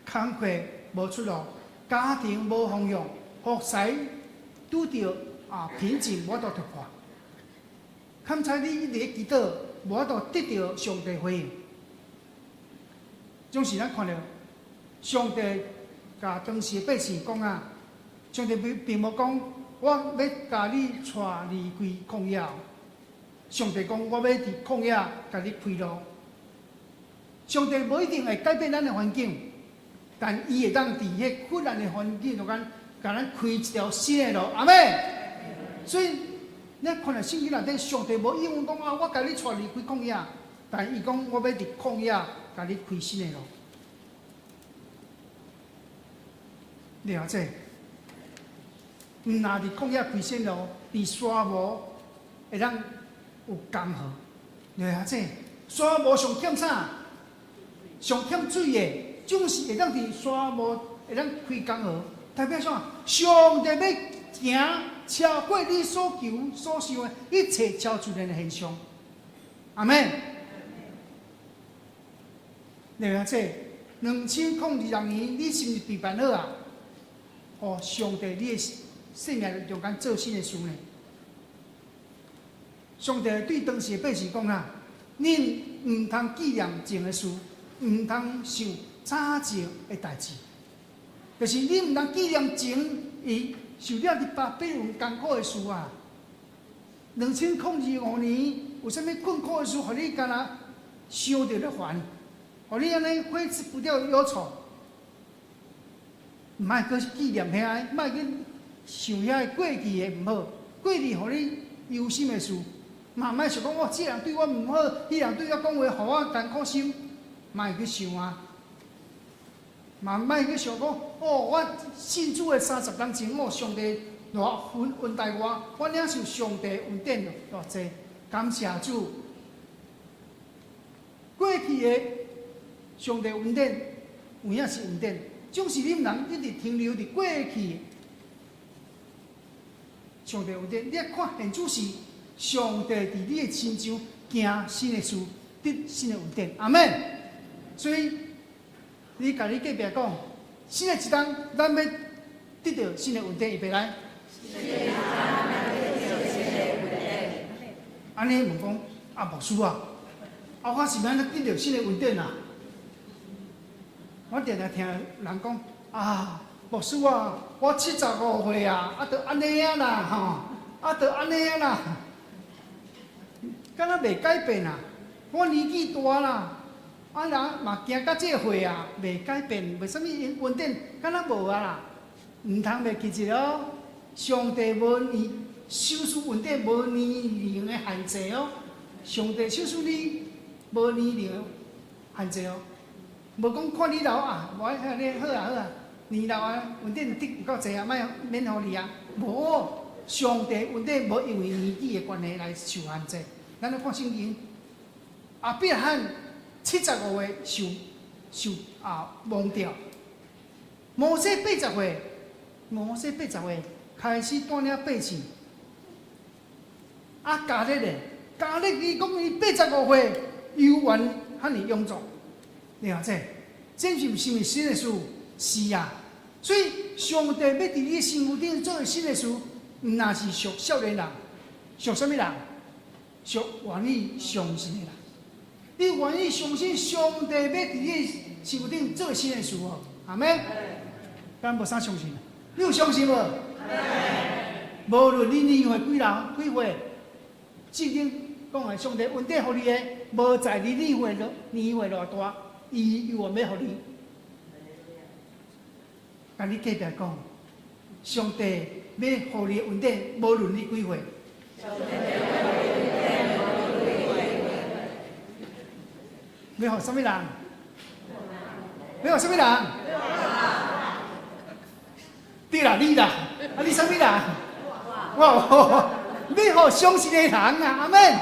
工課無出路，家庭無方向，服侍拄著啊瓶頸，無法度突破。堪猜你一直咧祈禱，無法度得著上帝回應。總是咱看著上帝共當時的百姓講啊，上帝並並無講我欲共你帶離開曠野。上帝講我欲佇曠野共你開路。上帝無一定會改變咱的環境，但伊會當佇彼困難的環境中間，共咱開一條新的路。阿們。所以，你看著聖經內底，上帝無應允講啊，我共你帶離開曠野，但伊講我欲佇曠野共你開新的路。了解？毋若佇曠野開新路，佇沙漠會當有江河。了解？沙漠上欠啥？上欠水的，總是會當佇沙漠會當開江河，代表啥？上帝欲行超過你所求所想的一切超自然的現象。阿們。了解？2026年，你是毋是備辦好啊？予上帝你的生命中間做新的事呢？上帝對當時的百姓講啊：恁毋通紀念前的事，毋通想早前的代誌，就是你毋通紀念前伊受了佇巴比倫艱苦的事啊。2025年有啥物困苦的事，予你敢若想著咧煩，予你按呢揮之不掉的憂愁，毋愛閣紀念遐个，莫去想遐个過去的毋好，過去予你憂心的事，嘛莫想講哦，這人對我毋好，彼人對我講話，予我艱苦心，莫去想啊，嘛莫去想講哦，我信主的30年前，哦，上帝偌恩恩待我，我領受上帝恩典偌濟，感謝主。過去的上帝恩典，有影是恩典，總是你毋通一直停留佇過去。上帝恩典，你愛看現此時，上帝佇你的身上行新的事，得新的恩典。阿們。所以你共你隔壁講，新的一冬，咱欲得著新的恩典，預備來。新的一冬，按呢問講，啊，牧師啊，啊，我是欲按怎得著新的恩典啊？我定定聽人講，啊，牧師啊，我75歲啊，啊，著按呢啊啦，吼，啊，著按呢啊啦，敢若袂改變啊？我年紀大啦，啊，人嘛行到這個歲啊，袂改變，為啥物恩典敢若無啊啦？毋通袂記一哦，上帝無年，賞賜恩典無年齡的限制哦。上帝賞賜你無年齡的限制哦，無講看你老啊，無愛遐爾好啊好啊，年老啊，恩典得有夠濟啊，莫免予你啊，無。上帝恩典無因為年紀的關係來受限制。咱來看聖經，亞伯拉罕75歲受忘掉，摩西八十歲，摩西八十歲開始帶領百姓。啊，迦勒咧，迦勒伊講伊八十五歲猶原遐爾勇壯，了解？這是毋是新的事？是啊。所以上帝欲佇你身軀頂做新的事，毋若是屬少年人，屬啥物人？屬願意相信的人。你願意相信上帝欲佇你身軀頂做新的事無？阿們？咱無啥相信，你有相信無？無論你年歲幾老幾歲，聖經講的上帝恩典予你的，無在你年歲偌大，伊猶原欲予你。共你隔壁講，上帝欲予你的恩典，無論你幾歲。欲予啥物人？欲予啥物人？對啦，你啦，啊你啥物人？我，欲予相信的人啊，阿們。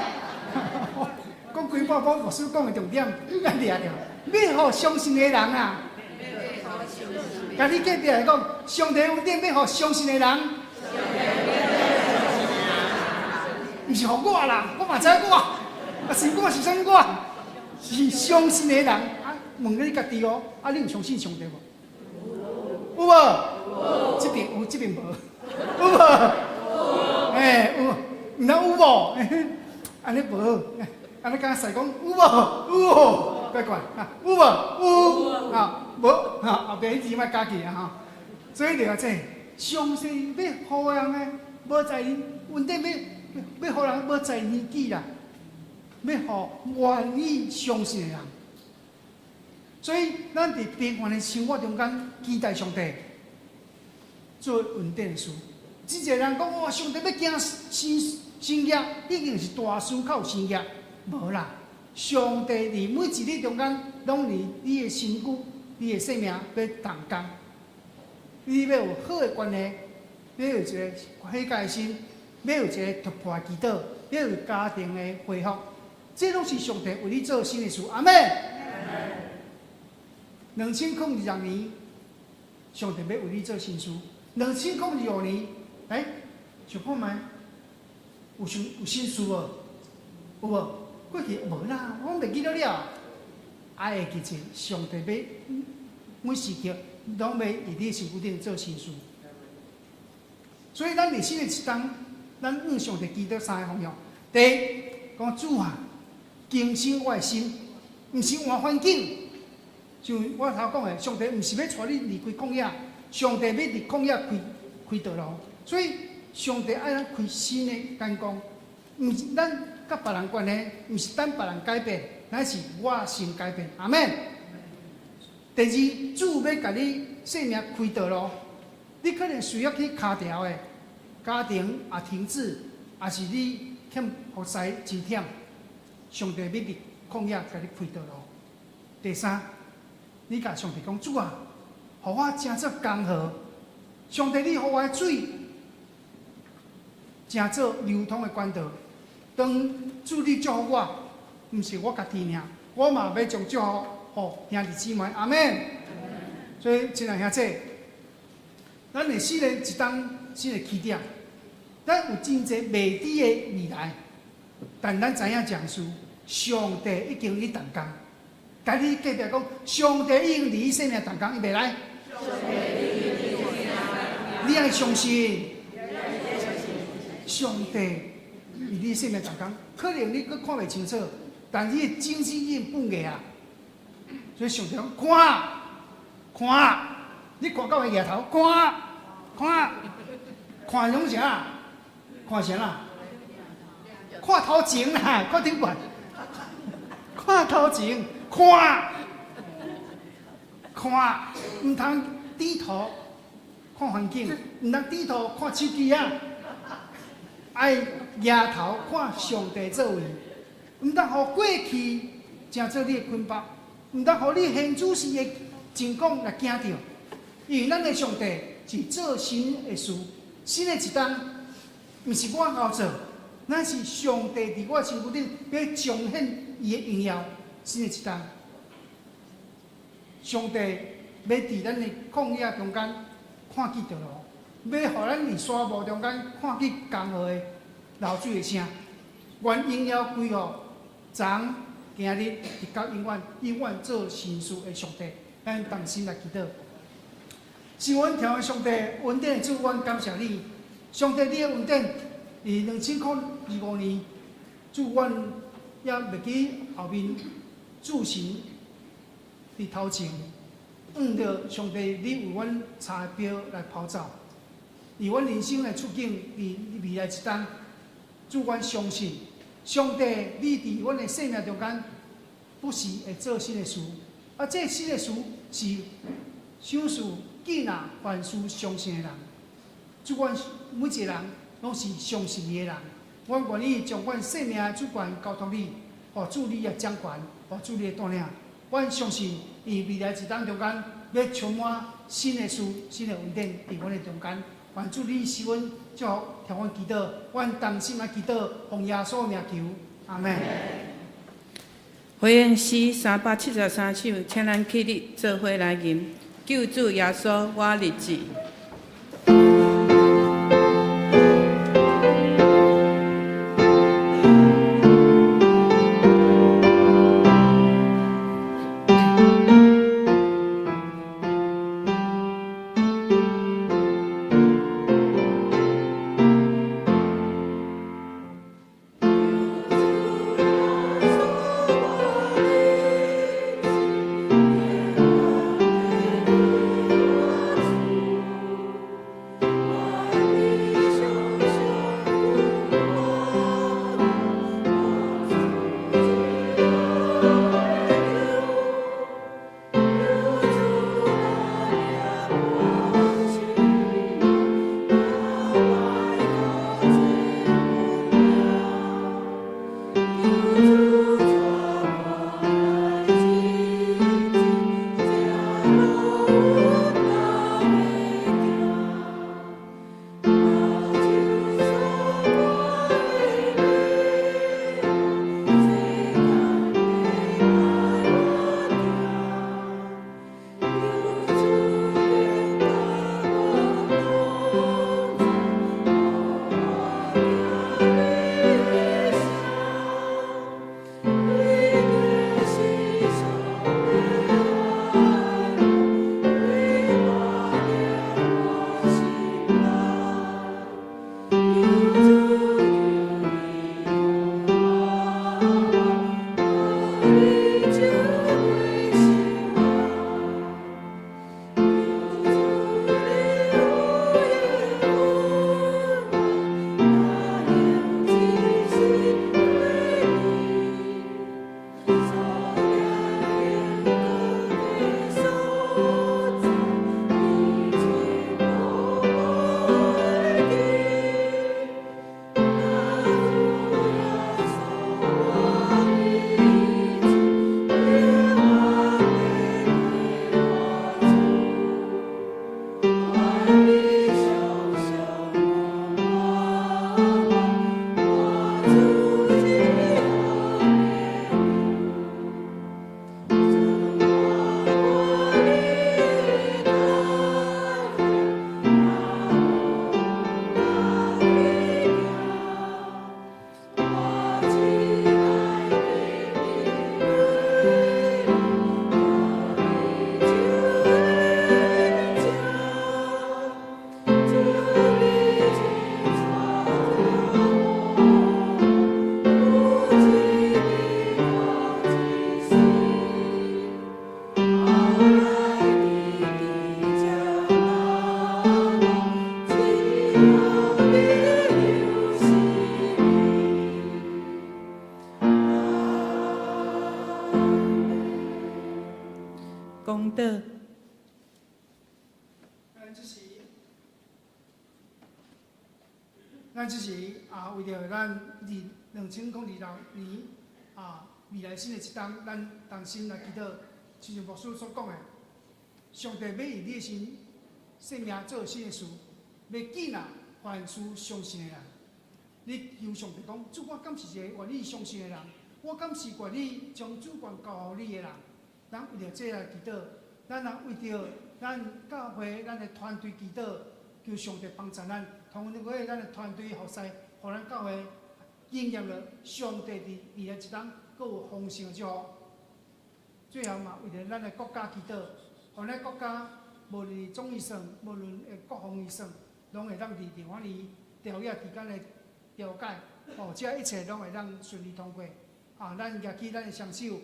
講規半晡牧師講的重點，你愛掠著。欲予相信的人啊。共你隔壁來講，上帝恩典欲予相信的人，毋是予我啦，我嘛知我，啊是我是啥物我？是相信的人啊，問你家己哦，啊你有相信上帝無？有無？這邊有，這邊無。有無？欸，有，毋通有無？按呢無，按呢敢使講有無？有，乖乖，啊，有無？有，啊，無，哈，後壁彼字莫加去啊，吼。所以就話這，相信欲予人的，無在恩典欲予人無在年紀啦，欲予願意相信的人。所以，咱佇平凡的生活中間，期待上帝做恩典的事。真濟人講，哦，上帝欲行神神蹟，一定是大事較有神蹟，無啦。上帝佇每一日中間，攏佇你的身軀、你的生命欲動工。你欲有好的關係，欲有一個悔改的心，欲有一個突破的祈禱，欲有家庭的恢復，這攏是上帝為你做新的事。阿們。2026年，上帝欲為你做新事。2025年，欸，想看覓？有新事無？有無？過去無啦，我袂記得了。愛會記住，上帝欲每時刻攏欲佇你身軀頂做新事。所以，咱佇新的一冬，咱向上帝祈禱三个方向。第一，講主啊，更新我的心，毋是換環境。像我頭講的，上帝毋是欲帶你離開曠野，上帝欲佇曠野開開道路。所以，上帝愛咱開新的眼光，毋是咱佮別人關係，毋是等別人改變，乃是我先改變。阿們。第二，主欲共你生命開道路，你可能需要去跤調的，家庭也停滯，抑是你欠服侍真忝，上帝欲佇曠野共你開道路。第三，你共上帝講，主啊，予我成做江河，上帝你予我的水，成做流通的管道。當主你祝福我，毋是我家己爾，我嘛欲將祝福予兄弟姊妹。阿們。所以，親愛兄弟，咱的新的一冬新的起點，咱有真濟未知的未來，但咱知影一件事，上帝已經佇動工。共你隔壁講，上帝已經佇你生命動工，預備來。你愛相信，上帝佇你生命動工，可能你閣看袂清楚，但你的種子已經放下啊。所以上帝講，看，看，你看到會額頭，看，看，看創啥？看啥啦？看頭前啦，看頂懸，看頭前。看，看，毋通低頭看環境，毋通低頭看手機啊！愛舉頭看上帝作為，毋通予過去成做你的捆綁，毋通予你現主時的情況來驚著。因為咱的上帝是做新的事，新的一冬，毋是我𠢕做，乃是上帝佇我身軀頂欲彰顯伊的榮耀。新的一冬，上帝欲佇咱的曠野中間看見道路，欲予咱佇沙漠中間看見江河的流水的聲。願榮耀歸予昨今日直到永遠，永遠做新事的上帝。咱同心來祈禱。是阮天父上帝恩典的主，阮感謝你。上帝，你的恩典，佇2025年，主阮猶袂記後面諸神佇頭前，向著上帝，你為阮插的標來跑走。佇阮人生的處境，佇未來一冬，主阮相信，上帝，你佇阮的生命中間，不時會做新的事。啊，這新的事是賞賜悅納凡事相信的人。主，阮每一個人攏是相信伊的人。阮願意將阮生命的主權交託你，予主你來掌權，予主你來帶領。阮相信，佇未來一冬中間，欲充滿新的事、新的恩典佇阮的中間。願主你賜阮祝福，聽阮祈禱，阮同心來祈禱，奉耶穌名求，阿們。回應詩373首，請咱起立做伙來吟。救主耶穌，我立志。公道。咱這時，咱這時啊，為著咱2026年啊，未來新的一冬，咱同心來祈禱，親像牧師所講的，上帝欲用你的心生命做新的事，欲悅納凡事相信的人。你求上帝講，主，我敢是一个願意相信的人？我敢是願意將主權交予你的人？咱為著這來祈禱，咱也為著咱教會、咱的團隊祈禱，求上帝幫助咱，通過咱的團隊服侍，予咱教會經驗著上帝佇未來一冬閣有豐盛的祝福。最後嘛，為著咱的國家祈禱，予咱國家無論總預算，無論會國防預算，攏會當佇立法院朝野之間的調解，哦，這一切攏會當順利通過。啊，咱舉起咱的雙手，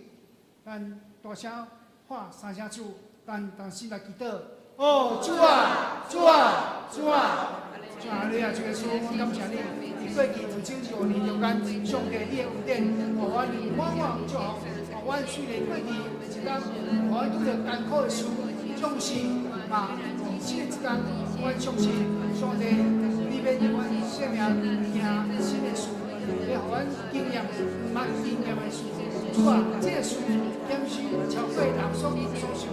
咱大聲喊三聲主，咱同心來祈禱。哦，主啊，主啊，主啊！主啊，你啊，主耶穌，我感謝你，佇過去2025年中間，上帝你的恩典，予阮滿滿祝福，予阮雖然過去一冬，予阮拄著艱苦的事，總是嘛，新的一冬，阮相信上帝，你欲佇阮生命行新的事，欲予阮經驗毋捌經驗的事。主啊，這个事減少超過人所想，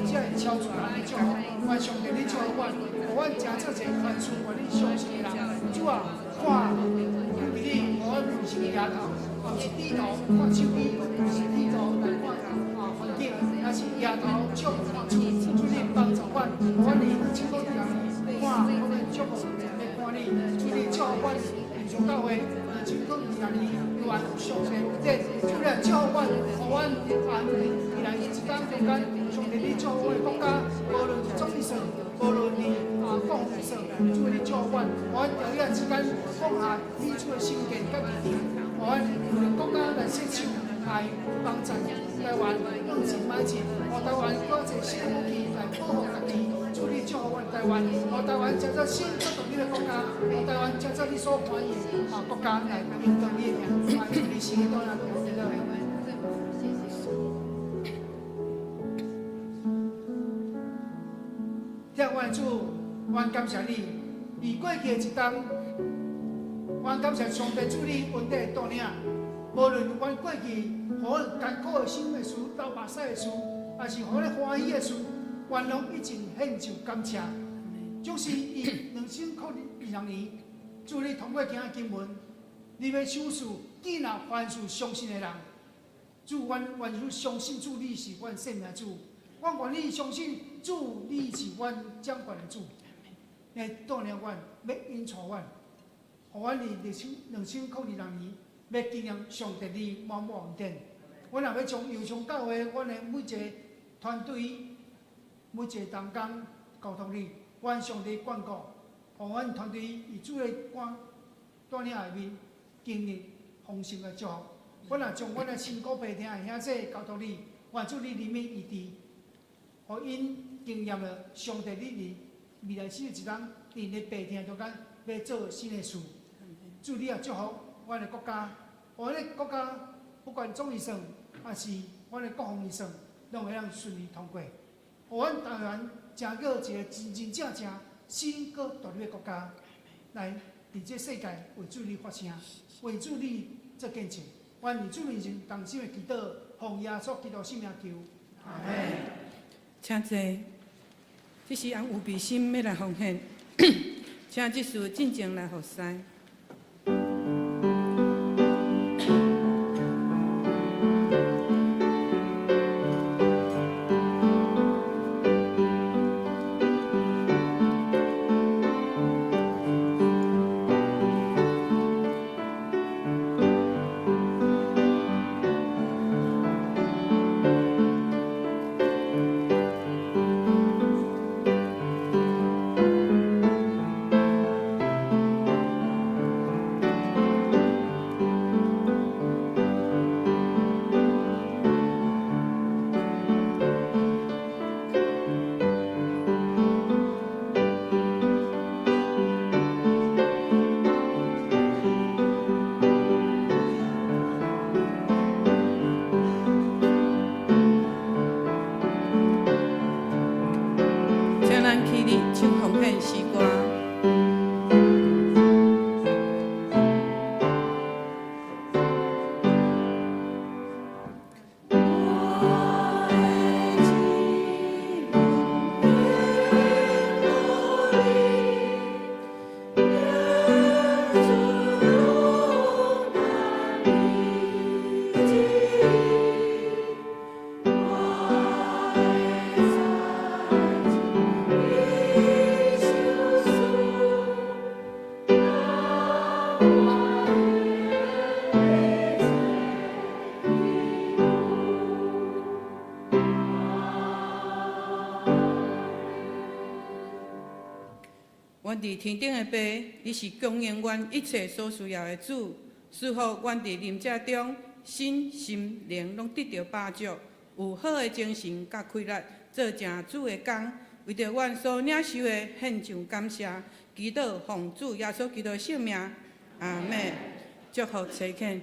才會超出人的祝福。願上帝你祝福阮，予阮成做一個凡事願意相信的人。主啊，看因為你予阮毋是舉頭，也毋是低頭看手機，毋是低頭來看啊環境，而是舉頭仰望主，主你幫助阮，予阮佇2026年看我們祝福來看你，主你祝福阮，永松教會2026年願上帝恩典，主你祝福阮，予阮啊未來一冬中間，上帝你祝福阮的國家，無論是總預算，無論是啊國防預算，主你祝福阮，予阮朝野之間放下彼此的成見佮立場，予阮為著國家來設想，來幫助台灣向前邁進，予台灣閣一個新的武器來保護家己。主你祝福阮台灣，予台灣成做新國獨立的國家，予台灣成做你所歡迎啊國家來榮耀你的名，來主你聖名來祈禱。疼阮的主，阮感謝你，佇過去的一冬，阮感謝上帝主你恩典的帶領。無論阮過去予阮艱苦的心的事、流目屎的事，抑是予阮歡喜的事，阮攏一盡獻上感謝。就是以2026年，主你通過今仔經文，你欲賞賜見若凡事相信的人。主，阮願意相信主你是阮生命主，阮願意相信主你是阮掌權的主。來帶領阮，欲引導阮，予阮佇2026年，欲經驗上帝你滿滿恩典。阮也欲將右上教會，阮的每一个團隊、每一个同工交託你，願上帝眷顧，予阮團隊佇主的帶領下面經歷豐盛的祝福。阮也將阮的親故爸疼的兄弟交託你，願主你憐憫醫治，予𪜶經驗著上帝你佇未來新的一冬，佇𪜶的爸疼中間欲做新的事。主你也祝福阮的國家，阮的國家不管總預算，抑是阮的國防預算，攏會當順利通過。予阮台灣成做一個真真正正新閣獨立的國家，來佇這世界為主你發聲，為主你做見證。願佇主面前同心的祈禱，奉耶穌基督聖名求，阿門。請坐，這時按預備心欲來奉獻，請執事進前來服侍。阮佇天頂的父，你是供應阮一切所需要的主，賜予阮佇臨在中，身心靈攏得著飽足，有好的精神佮氣力，做成主的工，為著阮所領受的獻上感謝，祈禱奉主耶穌基督聖名，阿們。祝福齊懇。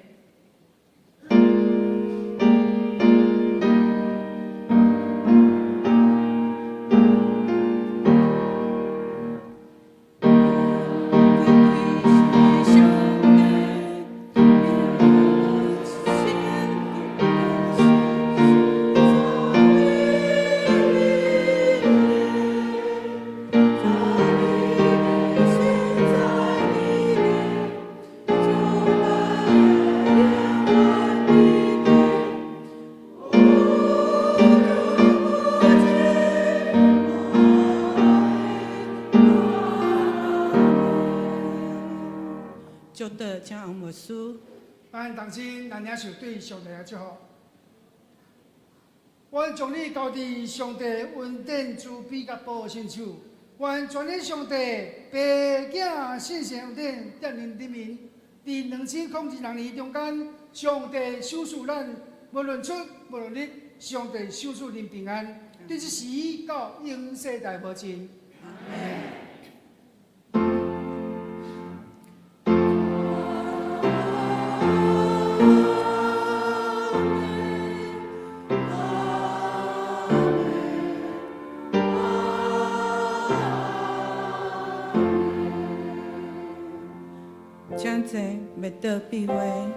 祝禱，請王牧師。咱同心來領受對上帝的祝福。阮將你交佇上帝恩典慈悲佮保護聖手。願全能上帝父子聖神恩典踮恁頂面，佇2026年中間，上帝賞賜咱，無論出無論入，上帝賞賜恁平安，對這時到永世代無盡。阿們。請坐，默禱閉會。